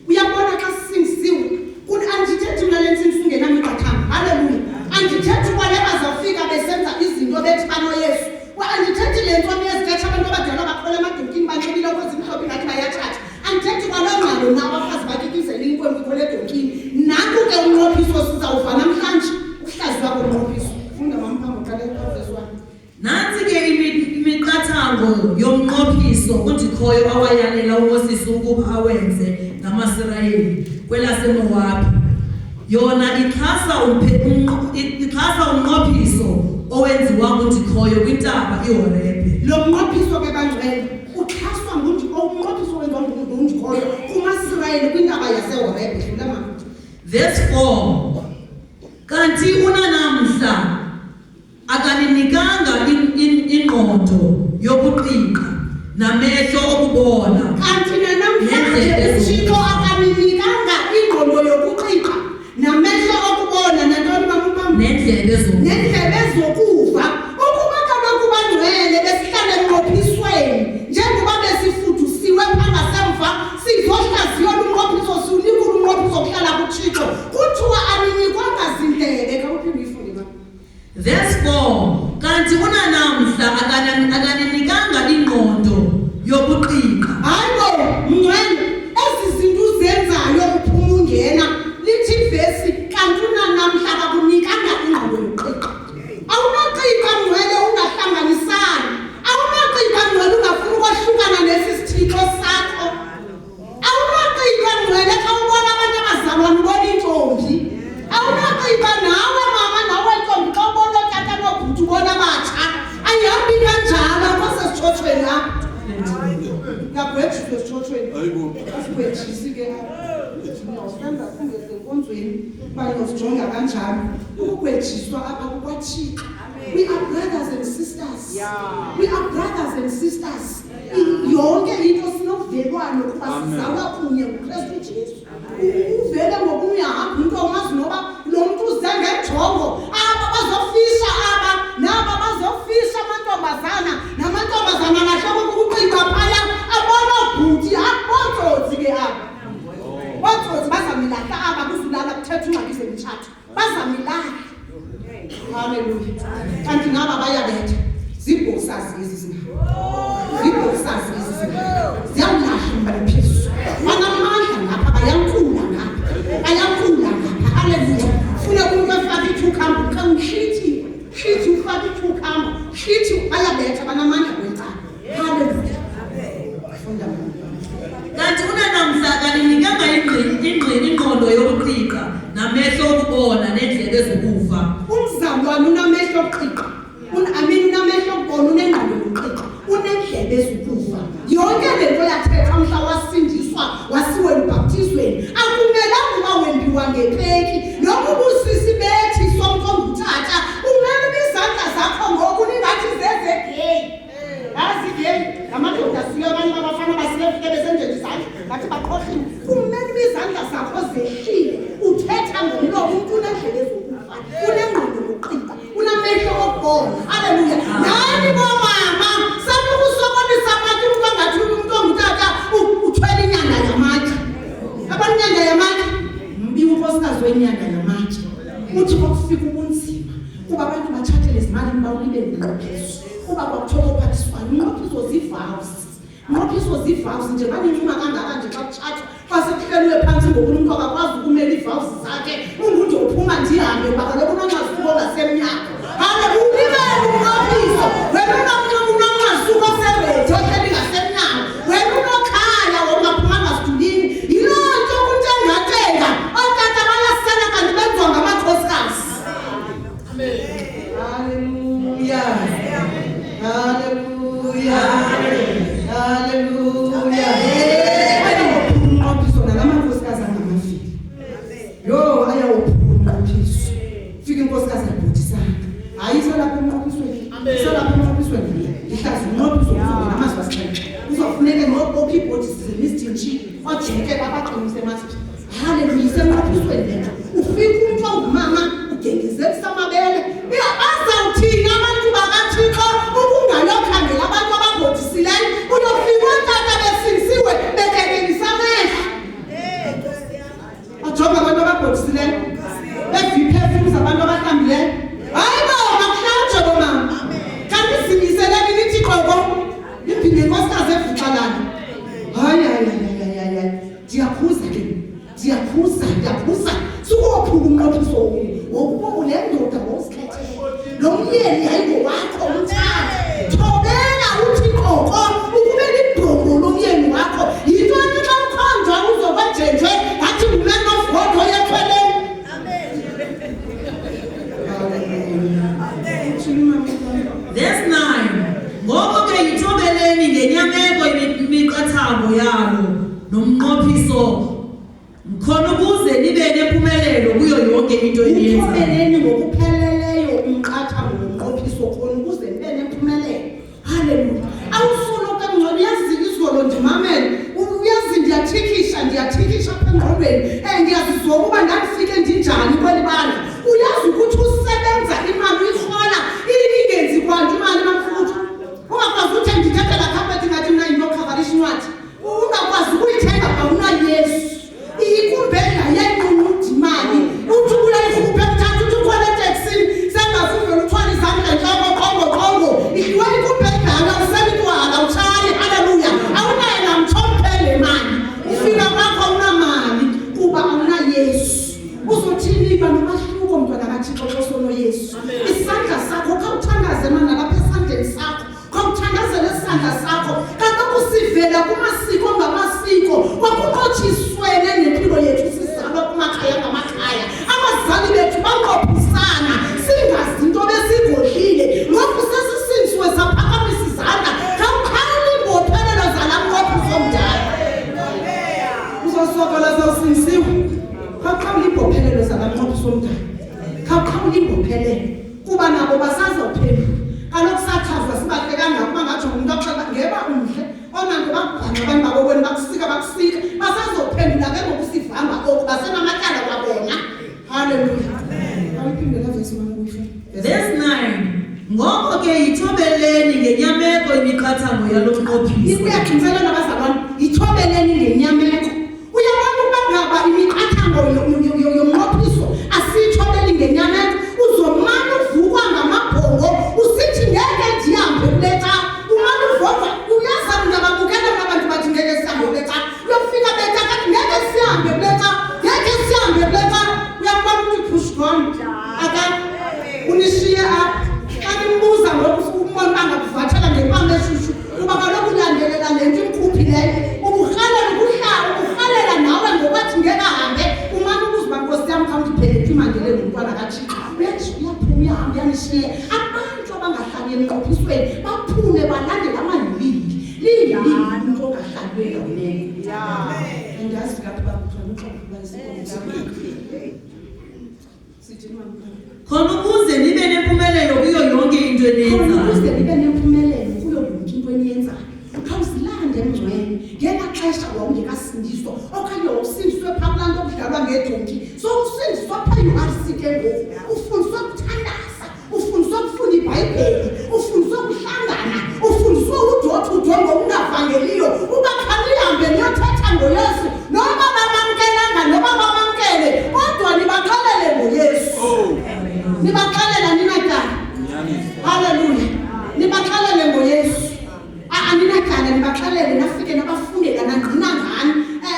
Uyabona xa sisindisiwe, andithethi mna le ntsindiso ingenamiqathango. Haleluya! Andithethi kwale bazawufika besenza izinto bethi banoYesu. Andithethi le ntsomi yezithethe abantu abadala bakhwela emadonkini banxibile okho zimhlophe ingathi bayatshata. Andithethi kwaloo ngqalo mna abafazi bakikizela inkwenkwe ikhwele edonkini. Nanku ke umnqophiso sizawuva namhlanje, ukuhlaziywa komnqophiso. Funda mama phambi uqale verse 1. Nantsi ke imiqathango yomnqophiso uNdikhoyo awayalela uMoses ukuba awenze ngamaSirayeli kwelaseMowabi. Yona ixhasa umnqophiso owenziwa nguNdikhoyo kwintaba iHorebhe. Lo mnqophiso ke bangcwele uxhaswa umnqophiso owenziwa nguNdikhoyo kumaSirayeli kwintaba yaseHorebhe. Dlula mama. Verse 4. Kanti unanamhla akaninikanga ingqondo yokuqiqa namehlo okubona. Kanti nanamhlanje Nendlebe uThixo zokuva. akaninikanga ingqondo yokuqiqa namehlo okubona nantoni mama uMama? Nendlebe zokuva. Nendlebe zokuva. Ukuba Kanti unanamhla akaninikanga ingqondo yokuqiqa. Hayi bo, mngcwele, ezi zinto uzenzayo uphuma ungena, lithi ivesi kanti unanamhla akakunikanga ingqondo yokuqiqa. Awunaqiqa mngcwele ungahlanganisani. Awunaqiqa mngcwele ungafuni ukwahlukana nesi sithixo sakho. Awunaqiqa ngcwele xa ubona abantu abazalwana ubona intombi. Awunaqiqa nawe mama nawe ntombi xa ubona ootata noobhuti ubona abatsha. Ayihambi kanjalo akho sesitshotshweni apha. Uyagwejiswa esitshotshweni. Asigwejisi ke apha. Niyawusenza singeze enkonzweni uba niyosijonga kanjalo. Ukugwejiswa apha kukwaThixo. We are brothers and sisters. We are brothers and sisters. Yonke into sinovelwano kuba sizalwa kunye nguKristu Jesu. Uvele ngoba uyahamba umntu awumazi noba lo mntu uze ngenjongo. Aba bazofisha aba naba bazofisha amantombazana namantombazana lahloko kukuqiqa phaya abona bhuti abootsotsi ke aba. Ootsotsi bazamilahla aba kuzulala kuthetha ingxaki zemitshato. Bazamilahla. Haleluya. Kanti naba bayabetha. Ziibhosazi ezi zingaka. Ziibhosazi ezi zingaka. Ziyawulahla umnqophiso. Banamandla ngapha bayankula ngapha. Bayankula ngapha. Haleluya. Funeka umntu afake ithukhamba xa ushithi. Shithi ufake ithukhamba. Shithi bayabetha banamandla kwecala. Haleluya. Funda mama. Kanti unanamhla akaninikanga ingqondo yokuqiqa namehlo okubona neendlebe zokuva. Umzalwane unamehlo okuqiqa. I mean unamehlo okubona, unengqondo yokuqiqa, uneendlebe zokuva. Yonke le nto yathethwa mhla wasindiswa wasiwa elubhaptizweni. Akumelanga uba wembiwa ngepeki. Noba ubusisi bethi somntu ongutata, umele uba izandla zakho ngoku ningathi zezegeyi. Yazi ke ngamadoda siyo abanye babafana basile fike besenjenje izandla ngathi baqhoshile. Kumele uba izandla zakho zehlile uthetha ngomlomo umntu unendlebe zokuva unengqondo yokuqiqa unamehlo okubona. Haleluya. Nani boomama sanukusokolisa abantu umntu angathi umntu ongutata uthwele inyanda yamatye. Yabona inyanda yamatye? Mbi unkosikazi wenyanda yamatye. Uthi kwakufika ubunzima kuba abantu batshatele ezimalini bawulibele umnqophiso. Kuba kwakuthiwa kophathiswana umnqophiso zii-vows. Umnqophiso zii-vows nje banincuma kangaka nje xa kutshatwa. Xa sekuhleliwe phantsi ngoku umntu akakwazi ukumela ii-vows zakhe. Ungude uphuma ndihambe kuba kaloku unonxasuko ongasemnyango. Hale ulibele umnqophiso. Wena unonxasuko oseredi ohleli ngasemnyango. Wena unokhaya wongaphumanga sidulini. Yiloo nto kuntengatenga. Ootata bayasela kanti benziwa ngamakhosikazi. Hallelujah. Hallelujah. Hallelujah. Ayawophula umnqophiso nala makhosikazi angamavili. Yho, ayawophula umnqophiso. Fika inkosikazi ayibhodisanga. Hayi, iselapha emnqophisweni. Iselapha emnqophisweni. Ihlaza umnqophiso uzongena amazwi asixhenxe. Kuzofuneka nobopha iibhodisi zemistintshi ojeke babaqinise emazwi. Haleluya, isemnqophisweni le nto. Ufika umntu ongumama ugengezelisa amabele. Bazawuthini abantu bakaThixo ukungayokhangela abantu ababhodisileyo? Uyofika ootata besindisiwe bekekelisa amehlo. Bajonga abantu ababhodisileyo beviphefuza abantu abahlambileyo. Hayi bo, makuhlanjwe bomama. Kanti zimiseleni nithi qoko iphinde inkosikazi evuxalala. Hayi, hayi, hayi, hayi, hayi, hayi. Ndiyakhuza ke. Ndiyakhuza, ndiyakhuza. Sukuwophula umnqophiso wokuba le ndoda ngowuzikhethele. Lo myeni yayingowakho umthanda. Thobela uthi qoko ukube libhongo lomyeni wakho. Yintoni xa ukhonjwa uzokwenjenjwe ngathi nguman of God oyethweleni? Verse 9. Ngoko ke yithobeleni ngenyameko imiqathango yalo nomnqophiso khona ukuze nibe nempumelelo kuyo yonke into eniyenzayo. Uthobeleni ngokupheleleyo umqathango nomnqophiso khona ukuze nibe nempumelelo. Haleluya. Awusoloko ngcono uyazi izolo ndimamele. Uyazi ndiyathikisha ndiyathikisha apha engqondweni. Ndiyazizoba uba ndandifike ndinjani kweli bandla. Uyazi ukuthi usebenza imali uyirhola ingenzi kwanto imali mamfuthu. Ungakwazi uthi ndithatha laa khaphethi ngathi mna yintokhavarisha incwadi. Ungakwazi ukuyithenga awunaYesu. Ikumbela yenqunqudi imali. Uthi ubuya ikhuphe mthatha uthi ukhwele eteksini sengazuvela uthwalisa Sivela kumasiko ngamasiko, kwakunqotshiswene nempilo yethu sizalwa kumakhaya ngamakhaya. Abazali bethu banqophisana singazi into besigodlile. Ngoku sesisindisiwe saphakamisa izandla, khawuqhawula iimbophelelo zalaa mnqophiso mdala. Uzosokola sewusindisiwe. Khawuqhawula iimbophelelo zalaa mnqophiso mdala. Khawuqhawula iimbophelelo kuba nabo basazawuphendula. Kaloku sachazwa sibahle kangako uba ngajonga umntu axela ngeba umhle oonanto bakubhanxa abantu bakowenu bakusika bakusika basazophendula ke ngoku sivamba oku basenamatyala kwabona. Haleluya. Awuyiphinde laa vesi mama ubuyifuna. Verse 9. Ngoko ke yithobeleni ngenyameko imiqathango yalo mnqophiso. Ikuyaxinzelana bazalwane, yithobeleni ngenyameko. Uyabona ukuba ngaba imiqathango yomnqophiso asiyithobeli ngenyameko, uzomane uvukwa ngamabhongo usithi ngeke ndihambe kule cawa. Umane uvova, uyazi mna babukela mna abantu bathi ngeke sihambe kule cawa. Uyofika betaka ngeke sihambe kule cawa, ngeke sihambe kule cawa. Uyakubona ukuthi push gone. Aka unishiye apha. Xa nimbuza ngoku umbona uba angakuvathela ngempama eshushu kuba kaloku ulandelela le nto imkhuphileyo. Uburhalela ukuhlala, uburhalela nawe ngokwathi ngeke ahambe. Umane ubuza uba nkosi yam khawundiphethe imandele nomntwana kaThixo. Uyaphuma uyahamba uyanishiya. Abantu abangahlali emnqophisweni baphume balandele amalili. Lilili umntu ongahlali endaweni. Andiyazi lapho uba kuthiwa uxolo uba isikolo. Sithini mama? Khona ukuze nibe nempumelelo kuyo yonke into Khona ukuze eniyenzayo. nibe nempumelelo kuyo yonke into eniyenzayo. Khawuzilande mngcwele ngelaa xesha wawungekasindiswa okanye wawusindiswe phaa kulaa nto kudlalwa ngedonki. So usindiswa phaa URC ke ngoku, ufundiswe ukuthandaza, ufundiswe ukufunda iBhayibheli, ufundiswe ukuhlangana, ufundiswe udothi udongo ungavangeliyo uba khanihambe niyothetha ngoYesu. Noba bamamkelanga noba bamamkele, kodwa nibaxelele ngoYesu. Nibaxelela ninatyala. Haleluya. Nibaxelele ngoYesu. Aninatyala, nibaxelele nafike nabafundela nangqina ngani.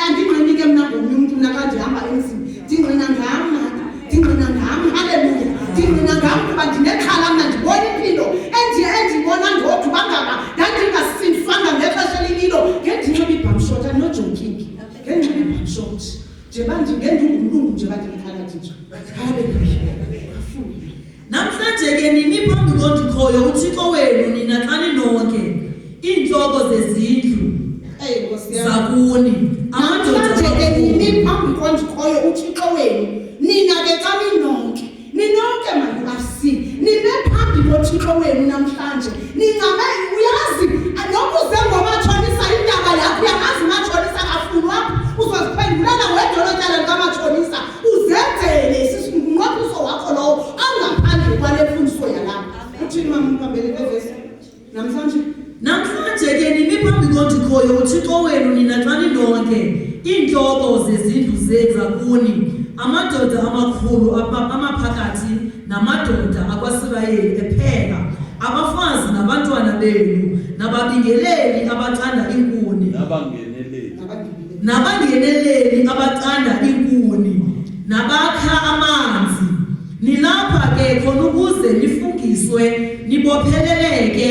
Andingqini ke mna ngomnye umntu mna xa ndihamba emzini. Ndingqina ngam mna. Ndingqina ngam. Haleluya. Ndingqina ngam kuba ndinexhala mna ndibona impilo endiyibona ndodwa uba ngaba ndandingasindiswanga ngexesha elililo. Ngendinxiba ibhamshoti, I'm not joking. Ngendinxiba ibhamshoti. Njengoba ngendingumlungu nje uba ndimkhaladi nje. Haleluya. Afunde. Namhlanje ke nimi phambi koNdikhoyo uThixo wenu nina xa ninonke, iintloko zezindlu Eyi Nkosi yam. zakuni, amadoda Namhlanje ke amakhulu. nimi phambi koNdikhoyo uThixo wenu. Nina ke xa ninonke, ninonke ma-URC, nime phambi koThixo wenu namhlanje. Nincame, uyazi, noba uze ngomatshonisa indaba yakho, uyamazi umatshonisa akafunwa apha, uzoziphendulela wedwa elo tyala likamatshonisa. Uzenzele ngumnqophiso wakho lowo angaphandle kwale mfundiso yalapha. Uthini mama umpambele kule vesi? Namhlanje? Namhlanje ke nimi phambi koNdikhoyo uThixo wenu nina xa ninonke, iintloko zezindlu zakuni, amadoda amakhulu amaphakathi namadoda akwaSirayeli ephela, abafazi nabantwana benu, nababingeleli abacanda iinkuni, Nabangeneleli. nabangeneleli abacanda iinkuni, nabakha amanzi. Nilapha ke khona ukuze nifungiswe nibopheleleke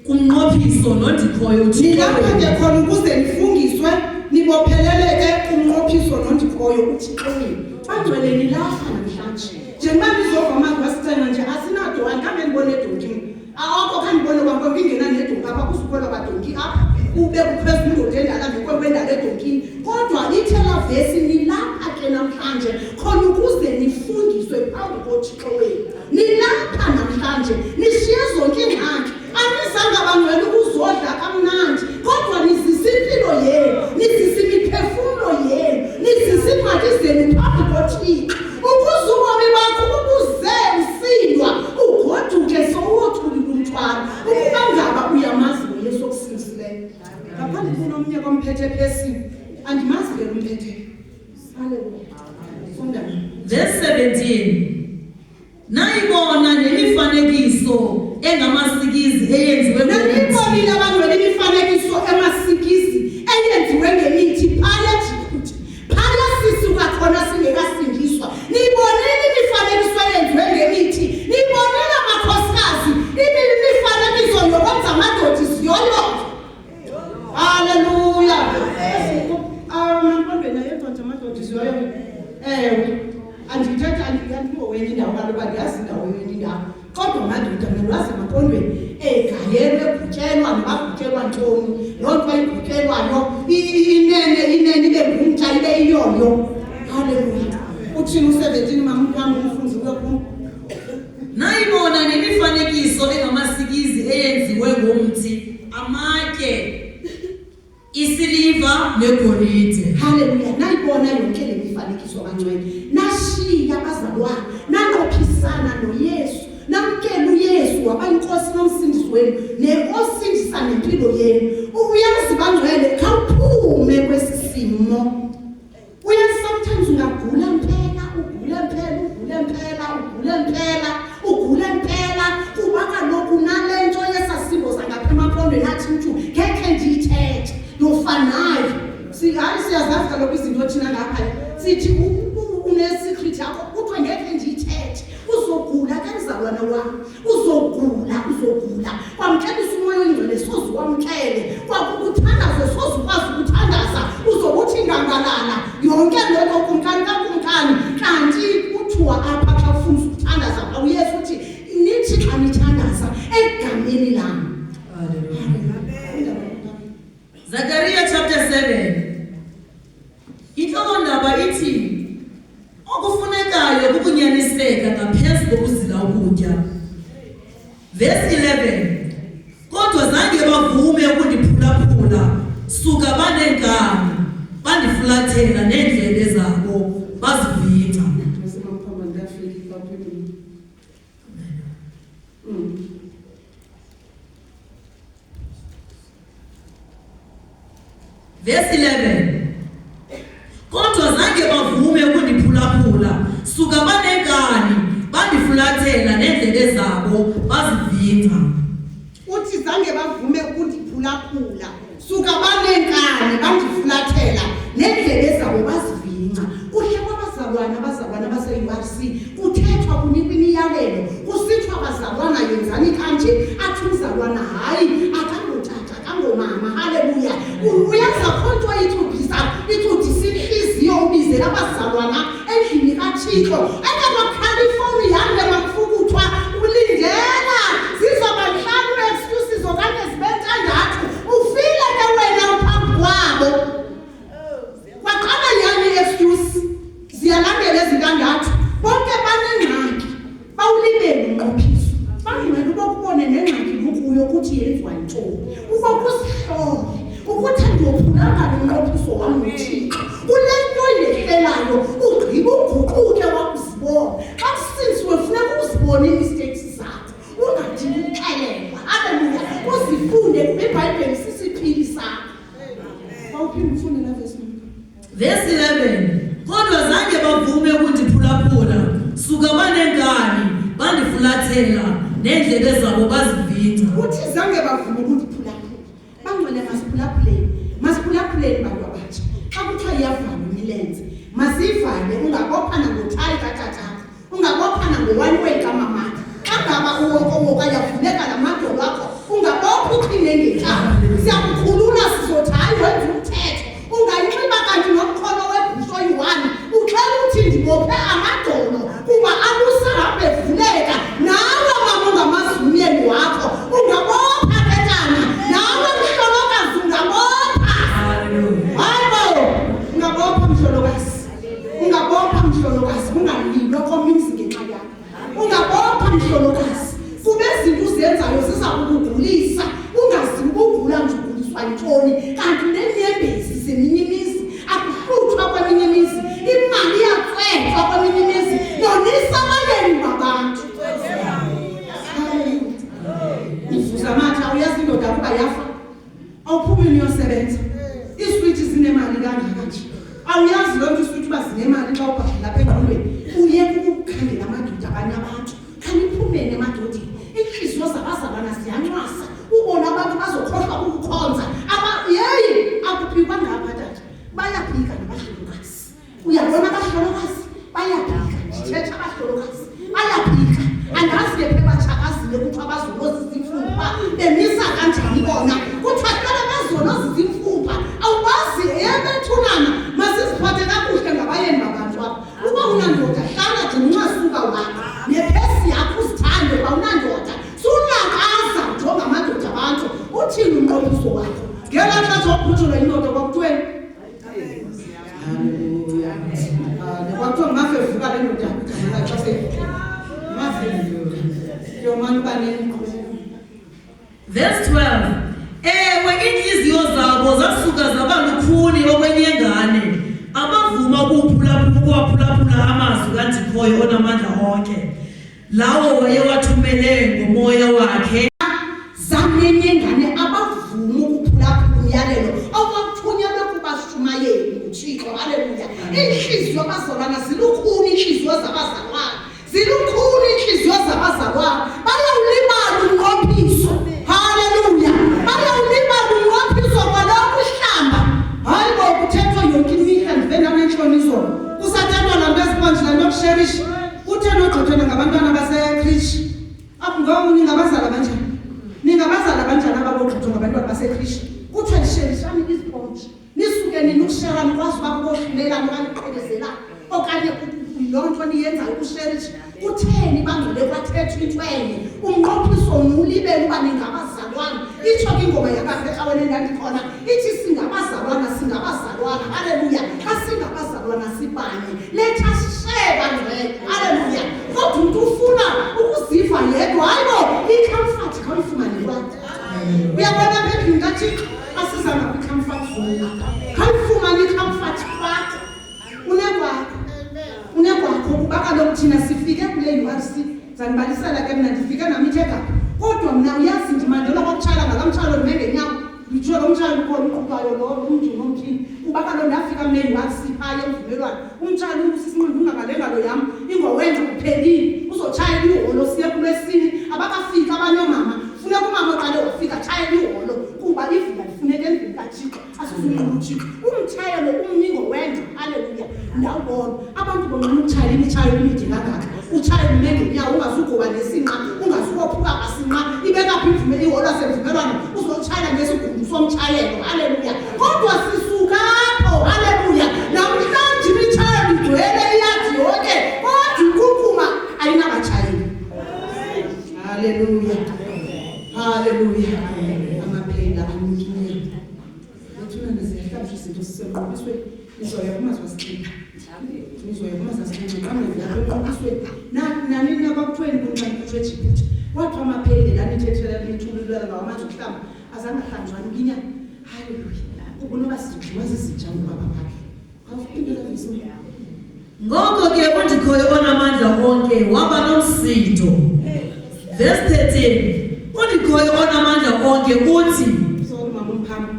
kumnqophiso noNdikhoyo uThixo Nilapha wenu. ke khona ukuze nifungiswe nibopheleleke kumnqophiso noNdikhoyo uThixo wenu. Bangcwele nilapha namhlanje. Njengoba nizova amazwi asixhenxe nje asinadonki, khange ndibone donki mna. Akho khange ndibone kwankwenkwe ingena nedonki apha, kuzukhwelwa kwadonki apha. Ube kuphezulu indoda endala ngenkwenkwe endala edonkini. Kodwa ithe laa vesi nilapha ke namhlanje khona ukuze nifundiswe phambi koThixo wenu. Nilapha namhlanje nishiye zonke iingxaki. Anizanga bangcwele ukuzodla kamnandi, kodwa nizisa impilo yenu, nizisa imiphefumlo yenu, nizisa iingxaki zenu phambi koThixo. Ukuze ubomi bakho bubuze usindwa, ugoduke sowuwothulile umthwalo. Ukuba ngaba uyamazi ngoYesu okusindisileyo. Ngaphandle kunomnye komphethe phesini, andimazi ke lo mphetheyo. Haleluya. Funda. Verse 17. Nayibona nemifanekiso engamasikizi eyenziwe ngemithi. Naniyibonile abangcwele imifanekiso emasikizi eyenziwe ngemithi phaya eJiputi, phaya sisuka khona singekasindiswa. Niyibonile imifanekiso eyenziwe ngemithi, niyibonile amakhosikazi, imifanekiso yokwenza amadoda isiyoyoyo. Haleluya. Ndiwazi emampondweni egayelwe egutyelwa noba gutyelwa ntoni. Loo nto ayigutyelwayo inene inene ibe ngumtya ibe iyoyo. Haleluya. Uthini u-17 mamkham umfunzi uyophuma? Nayibona nemifanekiso engamasikizi eyenziwe ngomthi, amatye, isiliva negolide. Haleluya. Nayibona yonke le mifanekiso bangcwele. Nashiya abazalwane, nanqophisana noYesu. Namkela uYesu waba inkosi nomsindisi wenu, neosindisa nempilo yenu. Uyazi bangcwele, khawuphume kwesi simo. Uyazi sometimes ungagula mpela, ugule mpela, ugule mpela, ugule mpela, ugule mpela, kuba kaloku nale nto yesasimbo sangapha emampondweni athi mntu ngekhe ndiyithethe, ndofa nayo. Hayi, siyazazi kaloku izinto thina ngapha. Sithi une-secret yakho, kuthiwe ngekhe ndiyithethe. Uzogula ke mzalwana wam, uzogula, uzogula. Kwamkelisa umoya oyingcwele soze wamkele, kwakukuthandaza soze ukwazi ukuthandaza, uzokuthi ngangalala yonke loo nto kumkani kakumkani. Kanti kuthiwa apha xa ufuna ukuthandaza pha uYesu uthi nithi xa nithandaza egameni lam. Hallelujah. Zechariah chapter 7. Inhlokondaba ithi okufunekayo kukunyaniseka ngaphezu kokuzila ukutya. Verse 11. Kodwa zange bavume ukundiphulaphula, suka baneenkani, bandifulathela neendlebe zabo bazivingca. Verse 11. Kodwa zange bavume ukundiphulaphula, suka baneenkani, bandifulathela neendlebe zabo bazivingca. Uthi zange bavume ukundiphulaphula, suka baneenkani, bandifulathela neendlebe zabo bazivingca. Kuhle kwabazalwana, abazalwana base-URC, kuthethwa kunikwa imiyalelo, kusithiwa bazalwana yenzani kanje, athi umzalwana hayi, akangotata, akangomama. Haleluya. Uyazi akho nto icudisa intliziyo ubizela abazalwana endlini kaThixo. Engakwakhala ifowuni yam ke mamfukuthwa, ulindela zizoba ntlanu excuses okanye zibe ntandathu, ufile ke wena uphambi kwabo. Kwaqala nyani i-excuse, ziyalandela ezintandathu. Bonke banengxaki, bawulibele umnqophiso. Bangcwele ubokubone nengxaki lukuyo ukuthi yenziwa yintoni, ubokuzihlole ukuthi andiyophulanga nomnqophiso wam noThixo. Kule nto indehlelayo, ugqiba uguquke wakuzibona. Xa kusindisiwe funeka uzibone ii-mistakes zakho, ungadingi ukuxelelwa. Haleluya. Uzifunde kuba iBhayibheli sisiphili sakho. Bawuphinde ufunde la verse. Verse 11. Kodwa zange bavume ukundiphulaphula, suka baneenkani, bandifulathela neendlebe zabo bazivingca. Uthi zange bavume ukundiphulaphula. Bangcwele, masiphulaphuleni, masiphulaphuleni bantu abatsha. Xa kuthiwa iyavalwa imilenze, masiyivale. Ungabopha nangothayi katatakho, ungabopha nango-one way kamamakho. Xa ngaba uwokowoka ayavuleka la madolo akho, ungabopha uqine ngentlalo. Siyakukhulula, sizothi hayi wenza umthetho. Ungayinxiba kanti nomkhono webhusho oyi-1, uxela uthi ndibophe amadolo kuba alusahambe evuleka. Nawe mama ungamazi umyeni wakho, ungabopha ke tana. Nawe mhlolokazi ungabopha. Hallelujah. Hayibo, ungabopha mhlolokazi, ungabopha mhlolokazi, kungalilwa komnye umzi ngenxa yakho. Ungabopha mhlolokazi, kuba izinto uzenzayo ziza kukugulisa, ungazi ubugula nje uguliswa yintoni, kanti uneenyembezi zeminye imizi. Akuhluthwa kweminye imizi, imali iyatswetshwa kweminye imizi, nonisa abayeni babantu. Uvuza amatha, awuyazi indoda kuba yafa, awuphumi uyosebenza. Iiswiti zinemali kangaka nje, awuyazi loo nto iswiti uba zinemali. Xa ubhadlela apha engqondweni, uyeka ukukhangela amadoda abanye abantu. Khaniphumeni emadodeni, iintliziyo zabazalwana ziyancwasa. Ubona abantu bazokhohlwa kukukhonza. Yeyi, akuphikwa ngapha tata, bayaphika nabahlolokazi. Uyabona abahlolokazi bayaphika, ndithetha abahlolokazi bayaphika. Andazi ke phe batshakazile, kuthiwa bazolozisa imfumba, bemisa kanjani bona? Kuthiwa qala bazolozisa imfumba. Awubazi eyebethunana. Masiziphathe kakuhle ngabayeni babantu apha. Uba unandoda, hlala gcina uncasuka wakho nephesi yakho, uzithande uba unandoda. Umachotsholwa yindoda kwakuthiweni? Haleluya. Kwakuthiwa ngumafe evuka le ndoda igama lakhe xa seyivukile. Ngumafe evuka. Yomane uba nenqu. Verse 12. Ewe, iintliziyo zabo zasuka zaba lukhuni okwenyengane, abavuma ukuwaphulaphula amazwi kaNdikhoyo onamandla onke, lawo wayewathumele ngoMoya wakhe. Zamenyengane abavuma ukuphulaphula umyalelo owathunyelwe kubashumayeli nguThixo. Haleluya. Iintliziyo abazalwana zilukhuni, iintliziyo zabazalwana zilukhuni, iintliziyo zabazalwana bayawulibala umnqophiso. Haleluya. Bayawulibala umnqophiso kwaloku uhlamba. Hayi bo, kuthethwa yonke imihla, ndive nanentshona izolo kusathethwa laa nto eziponji, laa nto yokusherisha. Kuthe nogxothwana ngabantwana basekrishi apho. Ngoku ningabazala banjani? Ningabazala banjani aba bogxothwa ngabantwana basekrishi? Kuthiwe sherishani iziponji. Nisuke nini ukushera nikwazi uba kukohlulelana okanye uqhekezelana okanye loo nto niyenzayo ukusherisha? Kutheni bangcwele kwathethwa into enye, umnqophiso niwulibele uba ningabazalwana? Itsho ke ingoma yakapha ecaweni endandikhona, ithi singabazalwana, singabazalwana. Halleluya. Xa singabazalwana sibanye, let us share, bangcwele. Halleluya. Kodwa umntu ufuna ukuziva yedwa. Hayi bo, i-comfort khawuyifumane kwakho. Uyabona, apha endlini kaThixo asizanga kwi-comfort zone. Khawuyifumane i-comfort kwakho, unekwakho, unekwakho, kuba kaloku thina sifike kule URC. Zanibalisela ke, mna ndifike nam ithe gapha, kodwa mna uyazi ndimandela kwakutshayela ngalaa mtshayelo ndime ngenyawo. Nditsho lo mtshayelo ukhona uqhubayo lo umntu nomthini, kuba kaloku ndafika mna e-URC phaya emvumelwano, umtshayelo usisinqindi ungangale ngalo yam ingowenza kuphelile. Uzotshayela iholo, siye kulwesine, abakafiki abanye oomama. Funeka umama oqale wafika tshayela iholo, kuba ivila lifuneka endlini kaThixo, asizunqula uThixo. Umtshayelo umningo wengca. Halleluya. Ndawubona abantu bonqena ukutshayela imitshayo emide kangaka. Utshayela ume ngenyawo, ungazugoba nesinqa, ungazukophuka kwasinqa. Ibeka phi imvume iholo semvumelwano? Uzotshayela ngesigudu somtshayelo. Halleluya. Kodwa sisuka apho. Halleluya. Namhlanje imitshayelo igcwele iyadi yonke, kodwa inkunkuma ayinabatshayeli. Halleluya, halleluya. Amaphela anyukileyo bethunana, ziyahlabisha izinto. Sisemnqophisweni, nizoya kumazwi asixinxe, nizoya kumazwi asixinxe qamnezilapho emnqophisweni. Nani nakwakuthiweni kuni xa nikhutshwa eJiputi? Kwathiwa amaphele la nithethela nithululela ngawo amanzi okuhlamba azange ahlanjwa nkinyana. Halleluya. Kuba unoba sizodliwa zizinja ngubaba phandle. Khawufundela vesi. Ngoko ke uNdikhoyo onamandla onke waba nomsindo. Verse 13. UNdikhoyo onamandla onke uthi Sorry, mama umphama.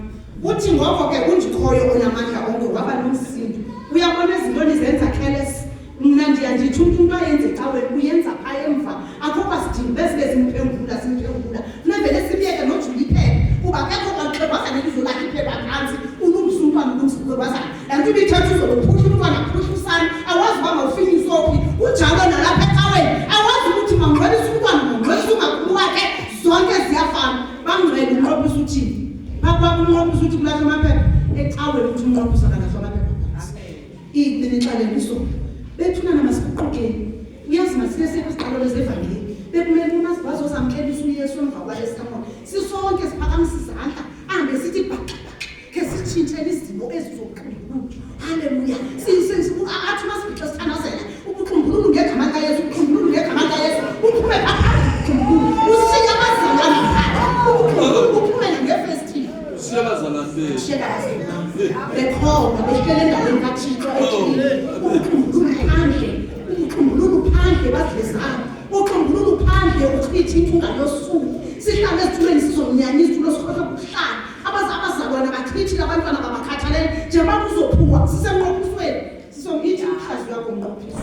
Uthi ngoko ke uNdikhoyo onamandla onke waba nomsindo. Uyabona izinto nizenza careless. Mna ndiya ndithi umntu into ayenze ecaweni uyenza phaa emva. Akho kwasidingo besibe simphengula simphengula. Funeka simyeke nojula iphepha, kuba akekho kwaxhegwazana elizolahla iphepha phantsi. Ulungisa umntwana, ulungisa uxhegwazana. Laa nto ibithetha uzolophuhla umntwana, phuhla usana. Awazi uba mawufinyiswe phi. Kunjalo nalapha ecaweni, awazi ukuthi mawungcwelise umntwana, mawungcwelise umakhulu wakhe, zonke ziyafana. Bangcwele, umnqophiso uthini? Phaa kwakho umnqophiso uthi kulahlwa amaphepha ecaweni, uthi umnqophiso akalahlwa amaphepha phantsi. Benixalela isolo bethunana, masiguqukeni. Uyazi, masike siye kwiziqalelo zevangeli. Bekumele uba bazozamkelisa uYesu emva kwale sermon, sisonke siphakamisa izandla, ahambe sithi bhaxa bhaxa, khe sitshintshele izimo ezi zobuxumbululu. Halleluya. Athi masibhixe sithandazela ubuxumbululu ngegama likaYesu, ubuxumbululu ngegama likaYesu, uphume phakathi ubuxumbululu, ushiye abazalwana phakathi, ubuxumbululu buphumele ngefestile. Ushiya abazalwane bethu. Ushiyeka bekhona, behlele endaweni kaThixo ethile. Ubuxumbululu phandle, ubuxumbululu phandle, badlezana uxumbululu phandle, uchitha intunga yosuku. Sihlale ezitulweni, sizomnyanya izitulo, sikhohlwe kuhlala. Abazalwana bachithile, abantwana babakhathalele njengoba kuzophungwa. Sisemnqophisweni, sizomithi umhlazi wakho umnqophiso.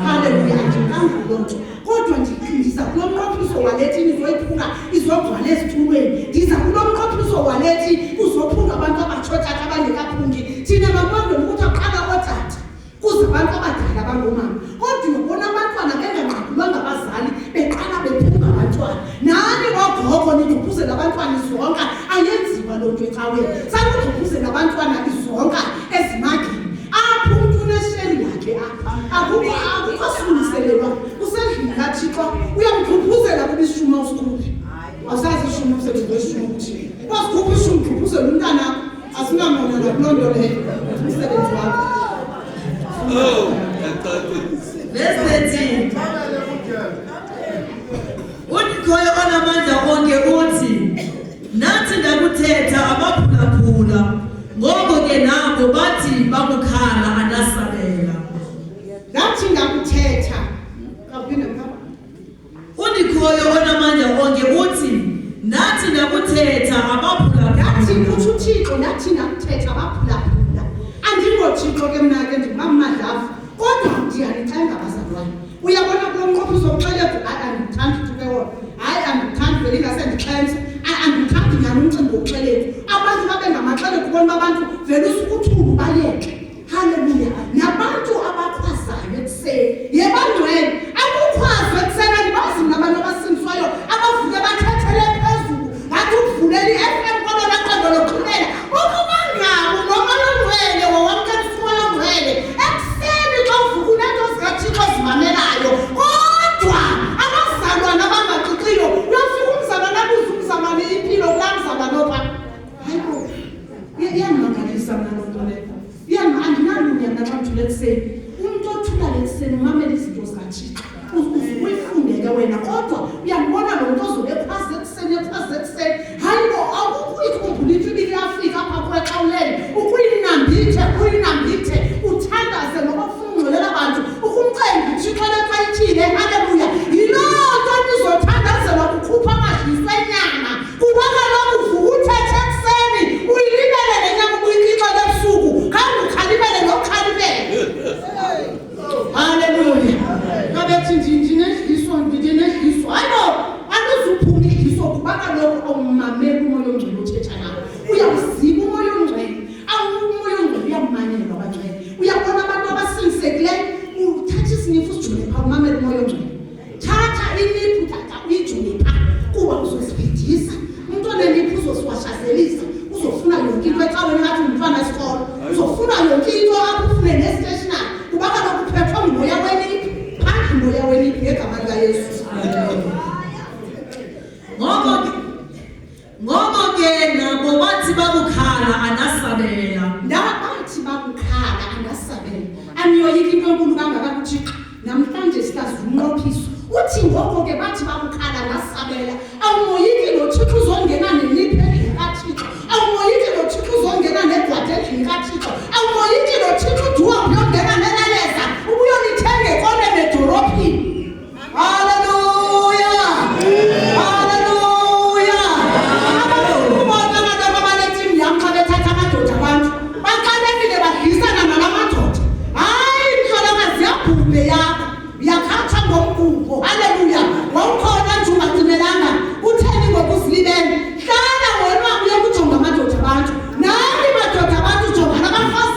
Halleluya. Andikanga loo nto, kodwa ndiza kulo mnqophiso walethi nizoyiphunga izogcwala ezitulweni. Ndiza kulo mnqophiso walethi kuzophunga abantu abatsho tata abangekaphungi. Thina makwandweni ukuthi aqala ootata, kuze abantu abadala abangoomama, kodwa uyobona abantwana benganqabulwanga abazali, beqala bephunga abantwana. Nani bogogo nigquphuzela abantwana izonka, ayenziwa loo nto ecaweni. Sanugquphuzela abantwana izonka ezimagini apho. Umntu unesheri yakhe apha, akukho silungiselelwa. Usendlini kaThixo, uyamgquphuzela kuba ishumi awusikhuphi, awusazi ishumi, umsebenzi weshumi uthini? Wasikhupha ishumi, gquphuzela umntanakho. Asinamona nakuloo nto leyo. Umsebenzi wakho. Oh, yacacisa. Verse 13. UNdikhoyo onamandla onke uthi, Nathi ndakuthetha abaphulaphula, ngoko ke nabo bathi bakukhala andasabela. Ndathi ndakuthetha. Khawuphinde mkhaba. UNdikhoyo onamandla onke uthi, Ndathi ndakuthetha Ndathi abaphulaphula. kutsho uThixo, ndathi ndakuthetha abaphulaphula. Andingothixo ke mna ke ndinguMam'Madlavu, kodwa ndiyanicenga bazalwane. Uyabona kulo mnqophiso wokuxelela, hayi andikuthandi uthi ke wona, hayi andikuthandi vele ingase ndixhentse, hayi andikuthandi nyhani umcimbi wokuxelethu. Abantu babe ngamaxelethu ubona uba abantu vele usuke uthulu bayeke. Haleluya. Nabantu abakhwazayo ekuseni, yebangcwele, akukhwazwe ekuseni andibazi mna abantu abasindiswayo abavuke bathethele phezulu ngathi ukuvulela i-FM kwalona qondo lokuxhumela. Ukuba ngabo nomoya ongcwele wowamkela umoya ongcwele ekuseni xa uvuka uneento zikaThixo ozimamelayo. Kodwa abazalwana abangaqiqiyo, uyofika umzalwana abuze umzalwane impilo kulaa mzalwane opha. Hayi bo, iyandimangalisa mna loo nto leyo. Andinalunya mna xa ndithule ekuseni. Umntu othulayo ekuseni umamela izinto zikaThixo. Uyifunde ke wena, kodwa uyambona lo mntu ozobe ekhwaza ekuseni, ekhwaza ekuseni. Hayi bo, awukuyikhumbula into ibike yafika apha kuwe xa ulele. Ukuyinambithe, uyinambithe, uthandaze noba ufuna ungxolela abantu, ukumcenga uThixo le nto ayithile. Haleluya. Yiloo nto nizothandazelwa kukhupha amadliso enyama. Kuba kaloku uvuka uthethe ekuseni, uyilibele le nyama ubuyikixela ebusuku, khange ukhalimele nokukhalimela. Haleluya. Babethi ndinedliso, ndinedliso. Hayi bo, aluzuphuma idliso kuba kaloku awumameli umoya ongcwele othetha nawe. Uyawuziba umoya ongcwele. Umoya ongcwele uyamanyelwa abangcwele. Uyabona abantu abasinisekileyo, uthatha isinifu usijule phaa umamele umoya ongcwele. Thatha iniphu tata uyijule phaa kuba uzozibhidisa. Umntu oneniphu uzosiwashazelisa. Uzofuna yonke into ecaweni ngathi ngumntwana wesikolo. Uzofuna yonke into apho ufune nestationery. Kuba kaloku uphethwe ngumoya weniphu. Phandle umoya weniphu ngegama likaYesu. Ngoko ke nabo bathi bakukhala andasabela. Ndabathi bakukhala andasabela. Aniyoyika into enkulu kangaka kuThixo. Namhlanje sihlaziya umnqophiso. Uthi ngoko ke bathi bakukhala ndasabela. Awumoyiki lo Thixo uzongena neniphu endlini kaThixo. Awumoyiki lo Thixo uzongena negwadi endlini kaThixo. Awumoyiki lo Thixo uduwa uyongena nelaleza ubuyolithenga ekoneni edolophini. Haleluya! Haleluya! Abafuna abantu ababaletimu yam xa bethatha amadoda abantu. Baxakekile badlisana nala madoda. Hayi, mhlolokazi, yabhubhe yakho. Uyakhatha ngomgubho. Haleluya! Wawukhona nje ungacimelanga. Utheni ngoku uzilibele? Hlala wena uye kujonga amadoda abantu. Nani madoda abantu jongana abafazi.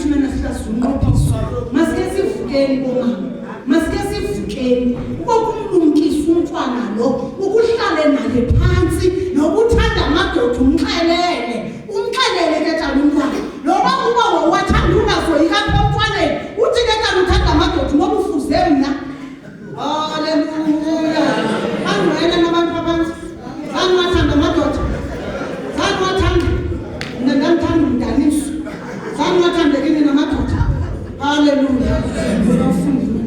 Bethunana sihlaziya umnqophiso. Masike sivukeni bomama. Masike sivukeni. Ubokumlumkisa umntwana lo, ukuhlale naye phantsi, nokuthanda amadoda umxelele. Umxelele ke tata umntwana. Noba uba wawathanda ungazoyika apha emntwaneni, uthi ke tata uthanda amadoda noba ufuze mna. Haleluya. Bangcwele nabantu aphantsi. Zandiwathanda amadoda. Zandiwathanda. Mna ndandithanda umdaniso. Zandiwathanda kini namadoda. Haleluya. Bafundile.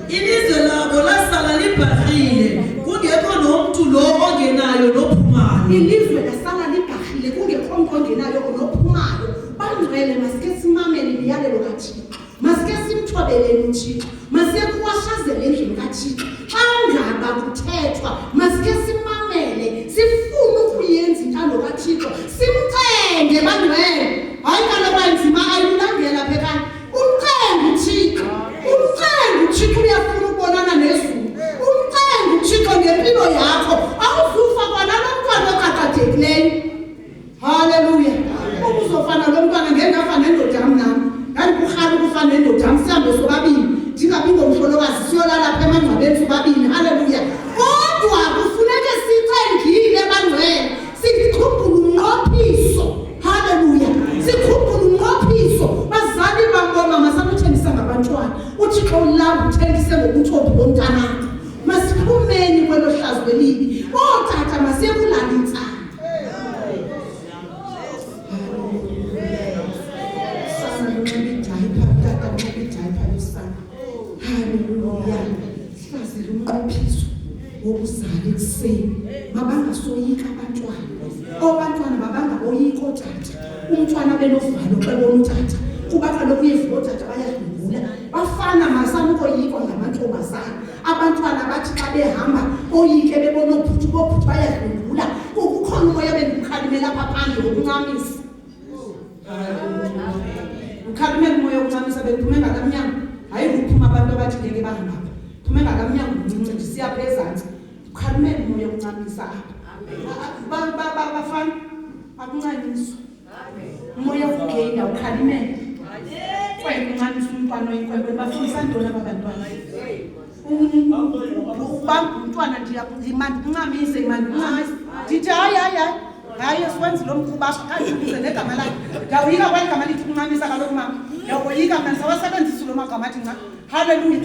Ilizwe labo lasala libharhile, kungekho nomntu lo ongenayo nophumayo. Ilizwe lasala libharhile kungekho mntu ongenayo nophumayo. Bangcwele, masike simamele imiyalelo kaThixo. Masike simthobeleni uThixo. Masike kuwashazele endlini kaThixo. Xa ngaba kuthethwa, masike simamele, sifune ukuyenza intando kaThixo. Simcenge bangcwele. Hayi kaloku ayinzima ayilulangela apha ekhaya. Umcenge uThixo. Umcenge uThixo uyafuna ukubonana nezulu. Umcenge uThixo ngempilo yakho. Awuzufa kwanalo mntwana oqaqadekileyo. Haleluya. Ubuzofana lo mntwana ngendafa nendoda yam nam. Ndandikurhala ukufa nendoda yam sihambe sobabini. Ndingabi ngomhlolokazi siyolala apha emangcwabeni sobabini. Haleluya. Kodwa kufuneke sicengile bangcwele. Sikhumbule umnqophiso. Haleluya. Sikhumbule umnqophiso. Bazali bam bomama sanuthembisa ngabantwana. UThixo ulamba uthembise ngobuntombi bomntanakho. Masiphumeni kwelo hlazo elibi. Ootata masiye kulala intsana. Sana lunxiba idayipha, tata unxiba idayipha yosana. Haleluya. Sihlazele umnqophiso wokuzala ekuseni. Mabangasoyika abantwana. Abantwana mabangaboyiki ootata. Umntwana abe novalo xa ebona utata. Kuba kaloku uyevuka ootata bayadlwengula. Bafana masanukoyikwa ngamantombazana. Abantwana bathi xa behamba boyike bebona oobhuti, boobhuti bayadlwengula. Kukhona umoya bendikukhalimela apha phandle wokuncamisa. Ukhalimela umoya wokuncamisa bendiphume ngalaa mnyango. Hayi kuphuma abantu abathi ngeke bahamba apha. Phume ngalaa mnyango mncinci ndisiya pha ezantsi. Ukhalimela umoya wokuncamisa apha. Bafana akuncanyiswa. Umoya wokugeyi awukhalimela. Kwenkwe uncamisa umntwana oyinkwenkwe. Bafundisa ntoni aba bantwana? Ubamba umntwana mandincamise, mandincamise. Ndithi hayi, hayi, hayi. Hayi, asiwenzi lo mkhuba apha, khandibize negama lakhe. Ndiyawuyika kweli gama lithi kuncamisa kaloku mama. Ndiyawoyika mna ndisawasebenzisi lo magama athi nca. Haleluya.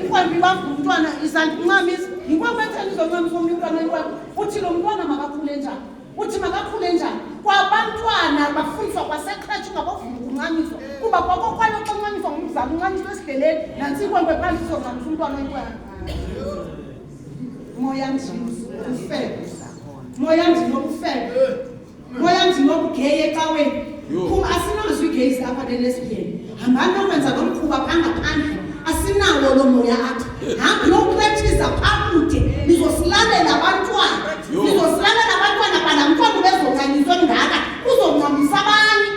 Inkwenkwe ibamba umntwana isandikuncamisa. Yinkwenkwe etheni izoncamisa omnye umntwana oyinkwenkwe? Uthi lo mntwana makakhule njani? Uthi makakhule njani? Kwabantwana bafundiswa kwasekretshi ungabovuma ukuncamiswa. Kuba kwakokwalo xa uncamiswa ngumzali uncamiswa esidleleni. Nantsi inkwenkwe phandle izoncamisa umntwana oyinkwenkwe. Moya ndini ubufebe. Moya ndini obufebe. Moya ndini obugeyi ecaweni. Phuma, asinazo iigeyizi apha nelesbian. Hambani nokwenza lo mkhuba phaa ngaphandle. Asinawo lo moya apha. Hambi nokupractice phaa kude. Nizosilalela abantwana. Nizosilalela abantwana bala mntwana ubezoncanyiswa ngaka. Uzoncamisa abanye.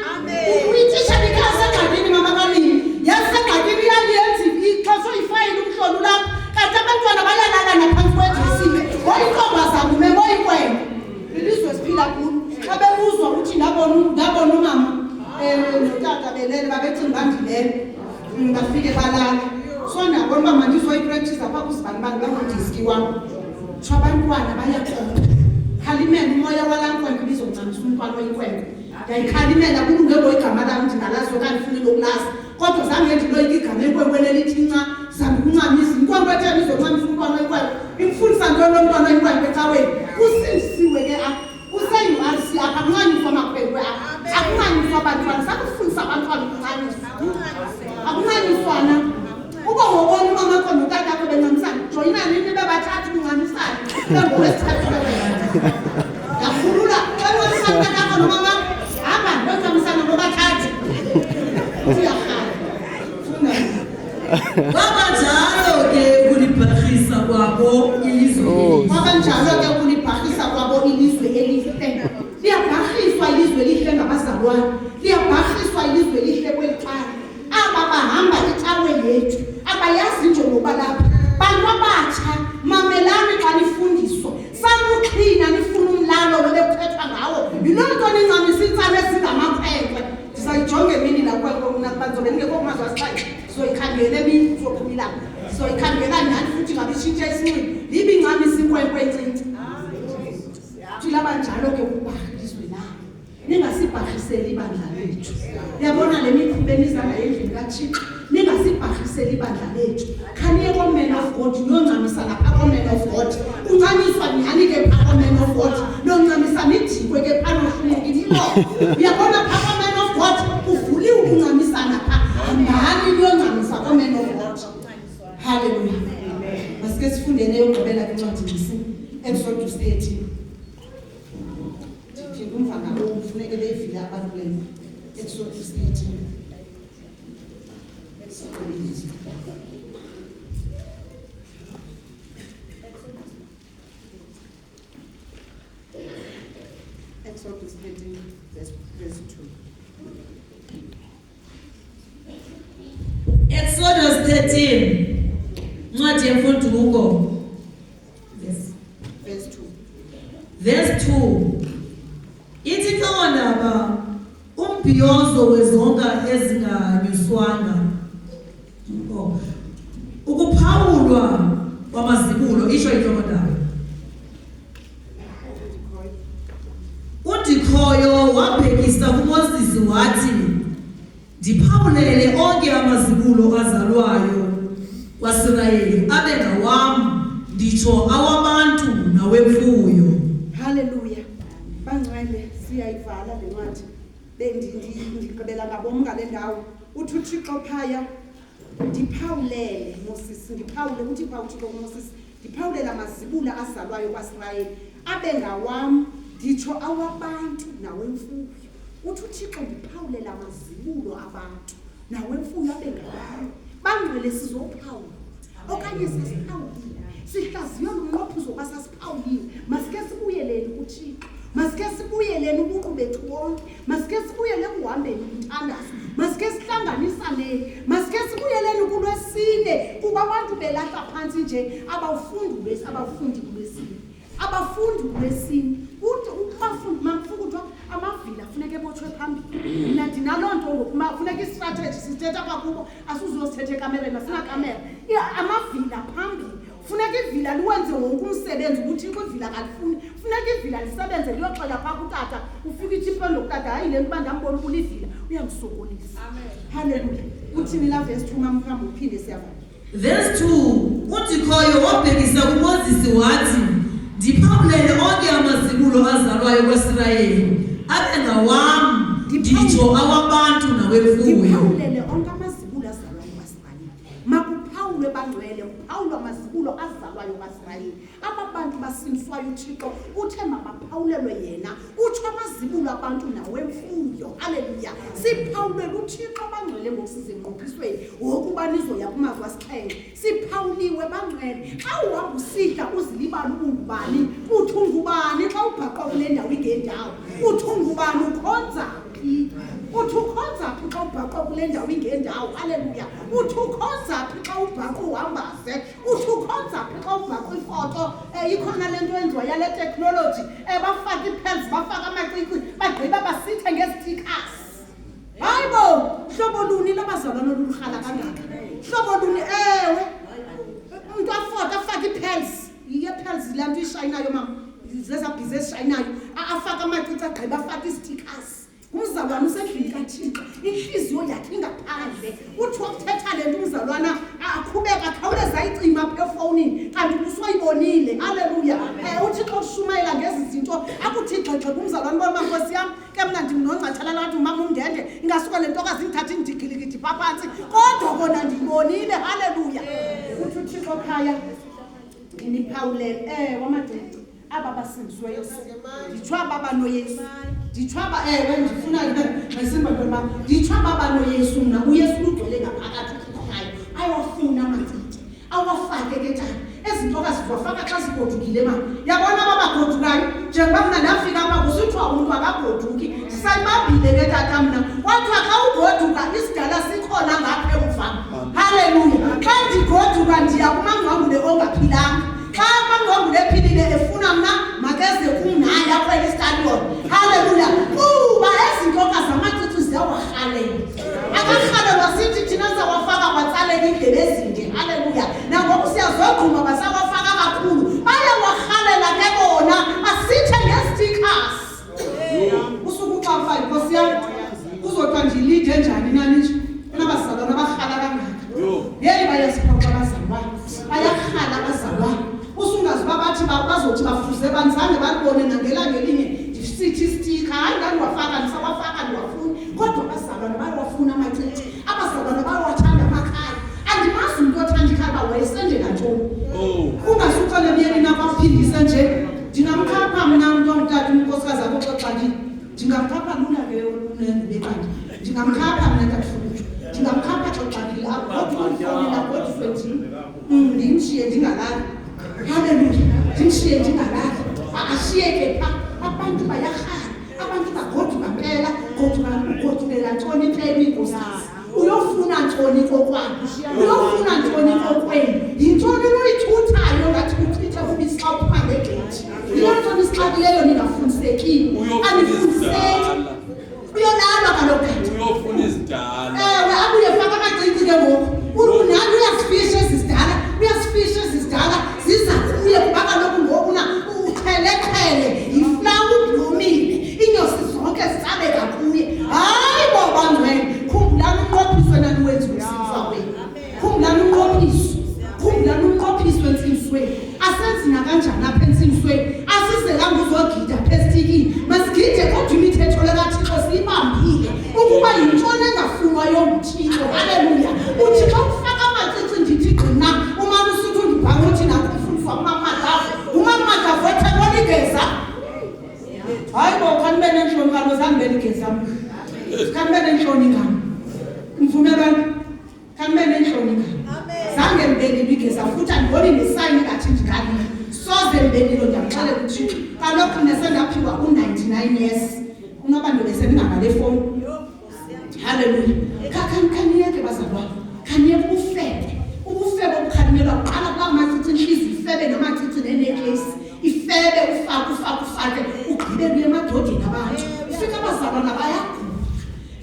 Uyitisha likasengxakini mama kanini. Yasengxakini iyayenza ixhaswe ifayile umhlolo lapha. Kanti abantwana bayalala naphantsi kwedesike. Oyintombazana ume oyinkwenkwe. Ilizwe siphila kulo. Xa bebuzwa uthi ndabona umama notata belele babecinga uba ndilele. Bafike balala. So ndabona uba mandizoyipractice apha kuzibanibani bangudiski wam. Tsho abantwana bayaxoxa. Khalimela umoya walaa nkwenkwe ibizoncamisa umntwana oyinkwenkwe. Ndiyayikhalimela kulunge ngoyigama lam ndingalazi okanye ndifune nokulazi. Kodwa zange ndiloyike igama enkwenkweni elithi nca, zange ukuncamisa. Inkwenkwe etheni izoncamisa umntwana oyinkwenkwe? Imfundisa ntoni lo mntwana oyinkwenkwe ecaweni? Kusindisiwe ke apha. Kuse-U R C apha, akuncanyiswa amakhwenkwe apha. Akuncanyiswa abantwana. Sakufundisa abantwana ukuncanyiswa. Akuncanyiswana. Uba wobona umama wakho notata wakho bencamisana, joyina nini bebathathu ukuncamisana. Ube ngowesithathu ke wena. Ndakhulula. Xa uncamisana utata wakho nomama wakho, hamba ndiyoncamisana bobathathu. Uyarhala. Funda. Kwabanjalo ke ukulibharhisa kwabo ilizwe elihle. Kwabanjalo ke ukulibharhisa kwabo ilizwe elihle. Liyabharhiswa ilizwe elihle ngabazalwane. Liyabharhiswa ilizwe elihle kweli cala. Aba bahamba icawe yethu abayazi njengoba lapha. Bantu abatsha, mamelani xa nifundiswa. Sanuxhina nifuna umlalo lo bekuthethwa ngawo. Yiloo nto nincamisa intsana ezingamakhwenkwe. Sizayijonga emini laa nkwenkwe mna kuba ndizobe ndingekho kumazwe asixhenxe. Sizoyikhangela emini kuzophuma ilanga. Sizoyikhangela nyhani futhi ngabe itshintshe isinxibo. Libe incamisa inkwenkwe encinci. Thina abanjalo ke ukubharha ilizwe labo. Ningasibharhiseli ibandla lethu. Yabona le mikhuba eniza nayo endlini kaThixo, ningasibharhiseli ibandla lethu. Khaniye kooMan of God niyoncamisa napha kooMan of God. Kuncanyiswa nyhani ke pha kooMan of God. Noncamisa nidikwe ke pha nohluleki niloo. Uyabona pha kooMan of God kuvuliwe ukuncamisana pha. Hambani niyoncamisa kooMan of God. Haleluya. Masike sifundeni eyokugqibela kwincwadi ngxisi, Exodus 13. Ndiphinda umva ngabo kufuneke beyivile abantu le nto. Exodus 13. Sigqibile. Exodus 13 verse 2. Exodus 13 Ncwadi yemfuduko Verse Verse 2. Verse 2 Ithi inhlokondaba umbhiyozo wezonka ezinganyuswanga oh ukuphawulwa kwamazibulo isho inhlokondaba UNdikhoyo wabhekisa kuMoses wathi, Ndiphawulele onke amazibulo azalwayo kwaSirayeli abe ngawam, nditsho awabantu nawemfuyo. Haleluya. Bangcwele, siyayivala le ncwadi. Bendigqibela ngabom ngale ndawo. Uthi uThixo phaya, Ndiphawulele, Moses, ndiphawule, uthi pha uThixo kuMoses, ndiphawulele amazibulo azalwayo kwaSirayeli, abe ngawam, nditsho awabantu nawemfuyo. Uthi uThixo, ndiphawulele amazibulo abantu nawemfuyo abe ngawam. Bangcwele, sizophawula okanye sasiphawulile, sihlaziywe lumnqophiso uba sasiphawuliwe. Masike sibuyeleni kuThixo, masike sibuyeleni ubuqu bethu bonke, Masike sibuyele ekuhambeni umthandazo, masike sihlanganisaneni, masike sibuyeleni kulwesine, kuba abantu belahla phantsi nje abawufundi ulwesi, abafundi kulwesine, abafundi kulwesine. Uthi ubafundi makufuna kuthiwa amavila funeka ebotshwe phambili. Mna ndinaloo nto ngoku, funeka istrateji sithetha apha kubo, asizuyosithetha ekamereni, asinakamera. Amavila phambili. Funeka ivila liwenze wonke umsebenzi ubuthixo ivila akalifuni. Funeka ivila lisebenze liyoxela phaa kutata. Ufika ithi impendulo kutata, hayi le nto uba ndambona ubulivila uyandisokolisa. Haleluya. Uthini la verse 2 mama mhlawumbi uphinde siyava. Verse 2 UNdikhoyo wabhekisa kuMoses wathi, Ndiphawulele onke amazibulo azalwayo kwaSirayeli, abe ngawam, nditsho awabantu nawemfuyo. Ndiphawulele onke amazibulo azalwayo kwaSirayeli. Makuphawulwe bangcwele, kuphawulwe amazibulo azalwayo kwaSirayeli. Aba bantu basindiswayo uThixo uthe mabaphawulelwe yena, utsho amazibulo abantu nawemfuyo. Haleluya! Siphawulelwe uThixo bangcwele ngoku sisemnqophisweni wokuba nizoya kumazwe asixhenxe. Siphawuliwe bangcwele. Xa uhamba usidla uzilibala ubungubani, uthi ungubani xa ubhaqwa kule ndawo ingendawo, uthi ungubani ukhonza phi? Uthi ukhonza phi xa ubhaqwa kule ndawo ingendawo? Haleluya! Uthi ukhonza phi xa ubhaqwa uhamba ze? Uthi ukhonza phi xa ubhaqwa ifoto? Ikhona le nto yenziwa yale teknoloji, bafake ii-pearls, bafake amacici, bagqiba basithe ngezi-stickers. Hayi bo, hlobo luni lwabazalwana olurhala kangaka? Hlobo luni? Ewe, umntu afote afake ii-pearls, yiye-pearls laa nto ishayinayo mama, zezaa bhizi ezishayinayo, afake amacici agqiba afake ii-stickers. Umzalwana usendlini kaThixo, intliziyo yakhe ingaphandle. Uthi wakuthetha le nto umzalwana akhubeka akhawuleze ayicima apha efowunini, kanti ubusoyibonile. Haleluya. UThixo ushumayela ngezi zinto, akuthi gxegxe kumzalwana uba nkosi yam, ke mna ndimnongcathalala wathi umama umndende, ingasuka le ntokazi indithathe indigilikidi phaa phantsi, kodwa kona ndiyibonile. Haleluya. Uthi uThixo phaya, ndiniphawulele. Ewe, amacici aba basindisiweyo, nditsho aba banoYesu, nditsho aba, ewe, ndifuna ngesimba ntoni ba, nditsho aba banoYesu. Mna uYesu lugcwele ngaphakathi uThixo, ayawafuna amacici, awafake ke tata. Ezi ntokazi ziwafaka xa zigodukile ma. Yabona aba bagodukayo, njengoba mna ndafika apha kusithiwa umntu akagoduki, ndisayibambile ke tata mna. Kwathiwa xa ugoduka isidala sikhona ngapha emva. Haleluya. Xa ndigoduka ndiya kumangcwangule ongaphilanga. Xa amangcwangule ephilile efuna mna, makeze kum naye akhwele istaliyoni. Haleluya. Kuba ezi ntokazi amacici ziyawarhalela. Bayawarhalela. Akarhalelwa sithi thina sawafaka kwatsaleka iindlebe ezinde. Haleluya. Nangoku siyazogquma basawafaka kakhulu. Bayawarhalela ke bona asithe nge-stickers. Usuku xa ufa inkosi yam kuzothiwa ndiyilide njani na nje kunabazalwana abarhala kangaka. Yeyi bayasiphoxa abazalwana, bayarhala abazalwana. Usungazi uba bathi bazothi bafuze bani, zange balibone nangelanga elinye ndisithi istika. Hayi, ndandiwafaka, ndisawafaka, ndiwafuni. Kodwa abazalwana bayawafuna amacici, abazalwana bayawathanda amakhaya. Andimazi umntu othanda ikhaya uba wayesendela ntoni. Ungasuxele myeni nakwaphindise nje. Ndingamkhapha mna umntu ongutata unkosikazi akho xaxakile. Ndingamkhapha lula ke unendibekandi. Ndingamkhapha mna tathukutsho. Ndingamkhapha xaxakile kodwa undifowunela kodwa ndim. Ndimshiye ndingalali. Haleluya. Ndimshiye ndingalali. Ashiyeke pha. Abantu bayarhala. Abantu bagoduka mpela. Goduka ugodukela ntoni impela inkosikazi. Uyofuna ntoni kokwabo? Uyofuna ntoni kokwenu? Yintoni loyithuthayo ngathi uchitha ubisi xa uphuma ngegethi? Yiloo nto nisixakileyo ningafundisekiyo. Anifundiseki. Uyolalwa kaloku kanti. Uyofuna izidala. Ewe, abuye faka amacici ke ngoku. Unani uyazifisha ezi zidala, uyazifisha ezi zidala, ziza kuye kuba kaloku ngoku na uqheleqhele, yiflawa ublumile, iinyosi zonke zitsaleka kuye. Hayi bo bangcwele, khumbulani umnqophiso enaniwenza ukusindiswa kwenu. Khumbulani umnqophiso, khumbulani umnqophiso entsindisweni. Asenzi nakanjani apha entsindisweni, asizelanga uzogida apha esitikini. Masigide kodwa imithetho le kaThixo siyibambile ukuba yintoni engafunwayo nguThixo. Haleluya. Uthixo ufaka amacici ndithi gqina, umane usithi undibhange uthi naku umfundisi wamamadavu, umamadavu ethekwa ligeza. Hayi bo, khanibe neentloni kaloku, zange ndibe ligeza mna. Khanibe neentloni ngam. Mvumelwano, khanibe neentloni ngam. Zange ndibe lilo igeza futhi andiboni nesayini ingathi ndingalilo. Soze ndibe lilo, ndiyamxelela uThixo. Kaloku mna sendaphiwa u-99 years. Unoba ndobe sendingabale fowuni. Haleluya. Khaniyeke bazalwane. Khaniyeke ubufebe. Ubufebe obukhalinyelwa kuqala kulaa macici intliziyo ifebe namacici neenekleyisi. Ifebe ufake, ufake, ufake, ugqibe kuye emadodeni abantu. Ufike abazalwana bayagula.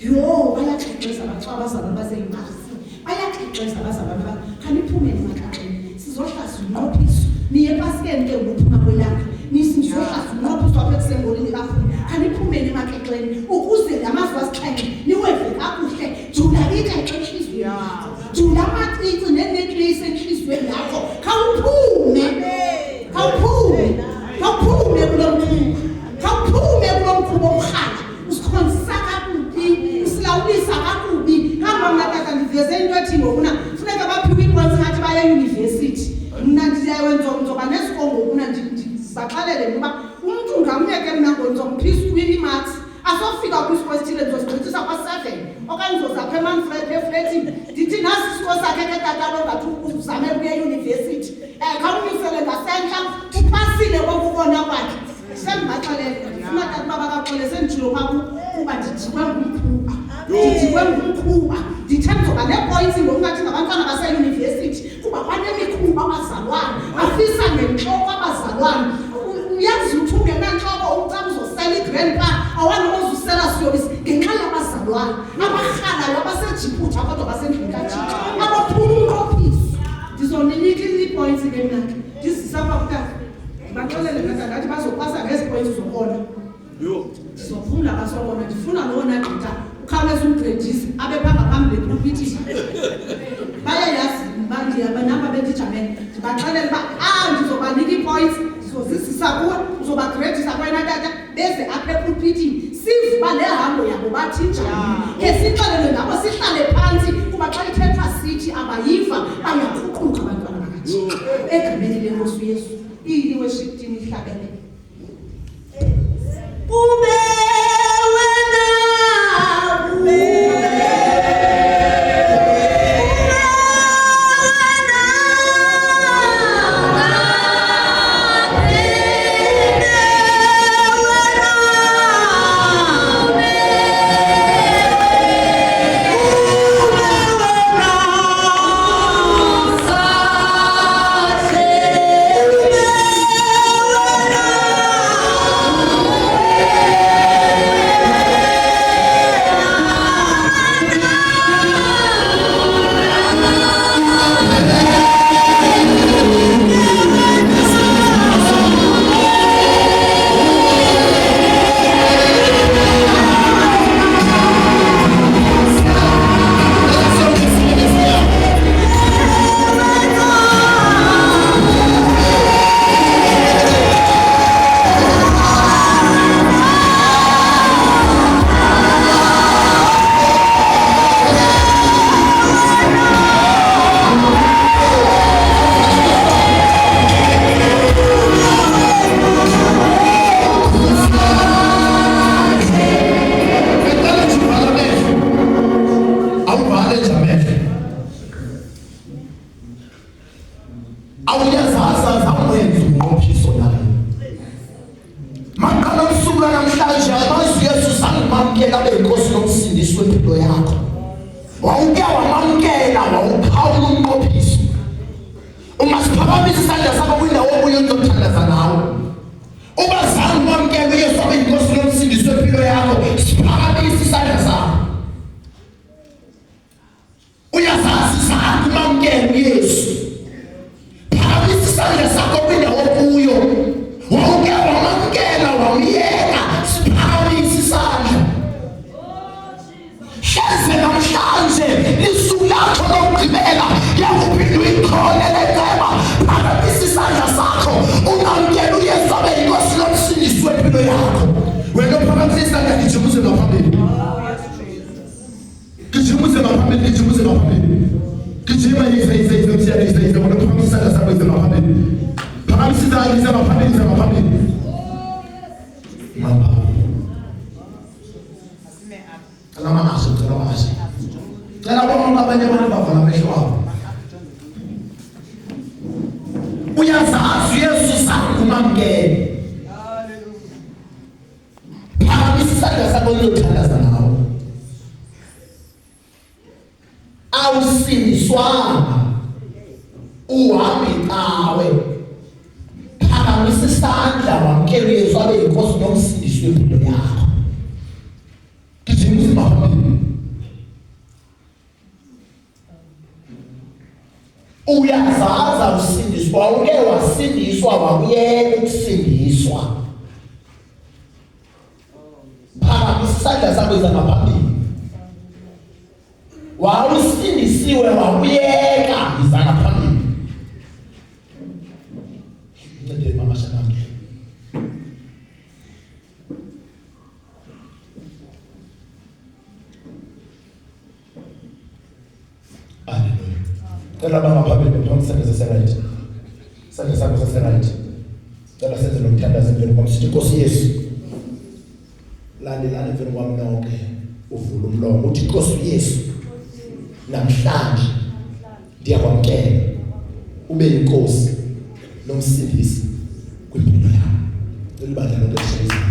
Yho, bayaxexeza abantu abazalwane baseyimarsi. Bayaxexeza abazalwane ba. Khaniphumeni emaxaxeni. Sizohlaza umnqophiso. Niye ePasikeni ke ngokuphuma kwelanga. Nizohlaza umnqophiso apha ekusengolini kakhulu. Khaniphumeni emaxexeni ukuze la mazwi asixhenxe niweve kakuhle. Jula ixexe entliziyweni yakho. Jula amacici neenekleyisi entliziyweni yakho. Khawuphume. Khawuphume. Khawuphume kulo mkhuba. Khawuphume kulo mkhuba omrhatya. Usikhonzisa kakubi, usilawulisa kakubi. Hamba mna tata ndiveze into ethi ngokuna funeka baphiwe iipoints ngathi baye eyunivesithi. Mna ndiyawenza ndizoba nesiko ngokuna ndibaxelele into uba umntu ngamnye ke mna ngondizomphisa ii-marks. Asofika kwisiko esithile ndizosigqithisa kwa-7 okanye ndizozakha eManfred efletini. Ndithi nasi isiko sakhe ke tata lo ngathi uzamele ukuya eyunivesithi. Khawunyusele ngasentla upasile kokubona kwakhe. Sendibaxelele ndifuna tata uba bakaxele senditshilo phaa kuba ndijikwe ngumkhuba. Ndijikwe ngumkhuba. Ndithe ndizoba nee-points ngokungathi ngabantwana baseyunivesithi kuba kwanemikhuba abazalwane. Bafisa ngentloko abazalwane. Uyazi uthi ungenantloko ucaba uzosela igrandpa awanoba uzusela siyobisi ngenxa yabazalwane abarhalayo abaseJiphutha kodwa basendlini kaThixo abaphula umnqophiso. Ndizoninika ii-points ke mna ke ndizisa apha kutata ndibaxelele mna ndathi bazopasa ngezi points zokona. Ndizophumla basokona ndifuna lowona gqitha ukhawuleza umgredisi abe phaa ngaphambili epulpitini. Bayayazi naba bendijamele ndibaxelele uba ndizobanika ii-points ndizozizisa kuwe uzobagredisa kwena tata beze apha epulpitini sive uba le hambo yabo bathi njani. Ke sixelele ngabo sihlale phantsi kuba xa ithethwa sithi abayiva bayaququka abantwana bakaThixo. Egameni leNkosi uYesu iyi-worship team ihlabele. Ube wena ube wena. Wawuke wamamkela wawuphawula umnqophiso. Ungasiphakamisa isandla sakho kwindawo okuyo ndizothandaza nawe. Uba zange wamkela uYesu abe yinkosi nomsindisi wempilo yakho, siphakamisa isandla sakho. Uyazazi zange umamkele uYesu. Phakamisa isandla sakho kwindawo okuyo. Wawuke wamamkela wamyeka, siphakamisa isandla. Hleze namhlanje lisuku lakho lokugqibela yakuphinda uyichole leceba. Phakamisa isandla sakho ungamkela uYesu abe yinkosi nomsindisi wempilo yakho. Wena ophakamisa isandla gijima uze ngaphambili. Gijima uze ngaphambili, gijima uze ngaphambili. Gijima yize yize yize msiyane yize yize wena ophakamisa isandla sakho yize ngaphambili. Phakamisa isandla yize ngaphambili yize ngaphambili. Mama. Cela ama-ashe, cela ama-ashe. Cela bonke abanye abantu bavala amehlo abo. Uyazazi uYesu zange umamkele. Phakamisa isandla sakho uyothandaza nawe. Awusindiswanga uhamba icawe. Phakamisa isandla wamkele uYesu abe yinkosi nomsindisi wempilo yakho. Gijima uzimaphambili. Uyazaza usindiswa, uke wasindiswa wakuyeka ukusindiswa. Phakamisa isandla sakho iza ngaphambili. Wawusindisiwe wakuyeka iza ngaphambili. Ncede mama shanamke. Haleluya. Cela bangaphambili bephakamise isandla sase-right. Isandla sakho sase-right. Cela senze lo mthandazo emveni kwami sithi Nkosi Yesu. Landelani emveni kwami nonke. Uvula umlomo uthi Nkosi Yesu. Namhlanje ndiyakwamkela ube yinkosi nomsindisi kwimpilo yami. Cela ibandla lonke lishaye izandla.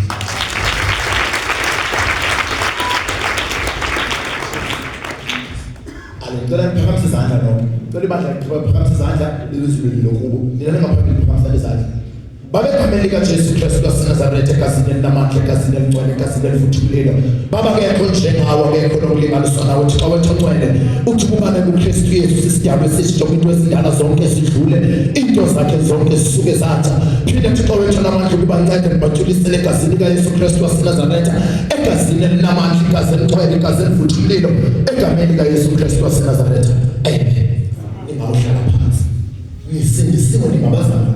Ale ngicela niphakamise izandla nonke. Ngicela ibandla liphakamise izandla lelizulu lokubo. Nina ningaphambili phakamisani izandla. Baba egameni likaJesu Kristu waseNazaretha egazini elinamandla egazini elingcwele egazini elivutha umlilo. Baba akekho njengawe akekho nokulinganiswa nawe Thixo wethu ongcwele. Uthi ubane kuKristu Yesu sisidalwa esisha into ezindala zonke zidlule into zakhe zonke zisuke zatha. Phinde Thixo wethu namandla ukuba ncede ngibatyulisele egazini likaYesu Kristu waseNazaretha egazini elinamandla igazi elingcwele igazi elivutha umlilo egameni likaYesu Kristu waseNazaretha. Amen. Ningawuhlala phansi. Nisindisiwe ningabazalwane.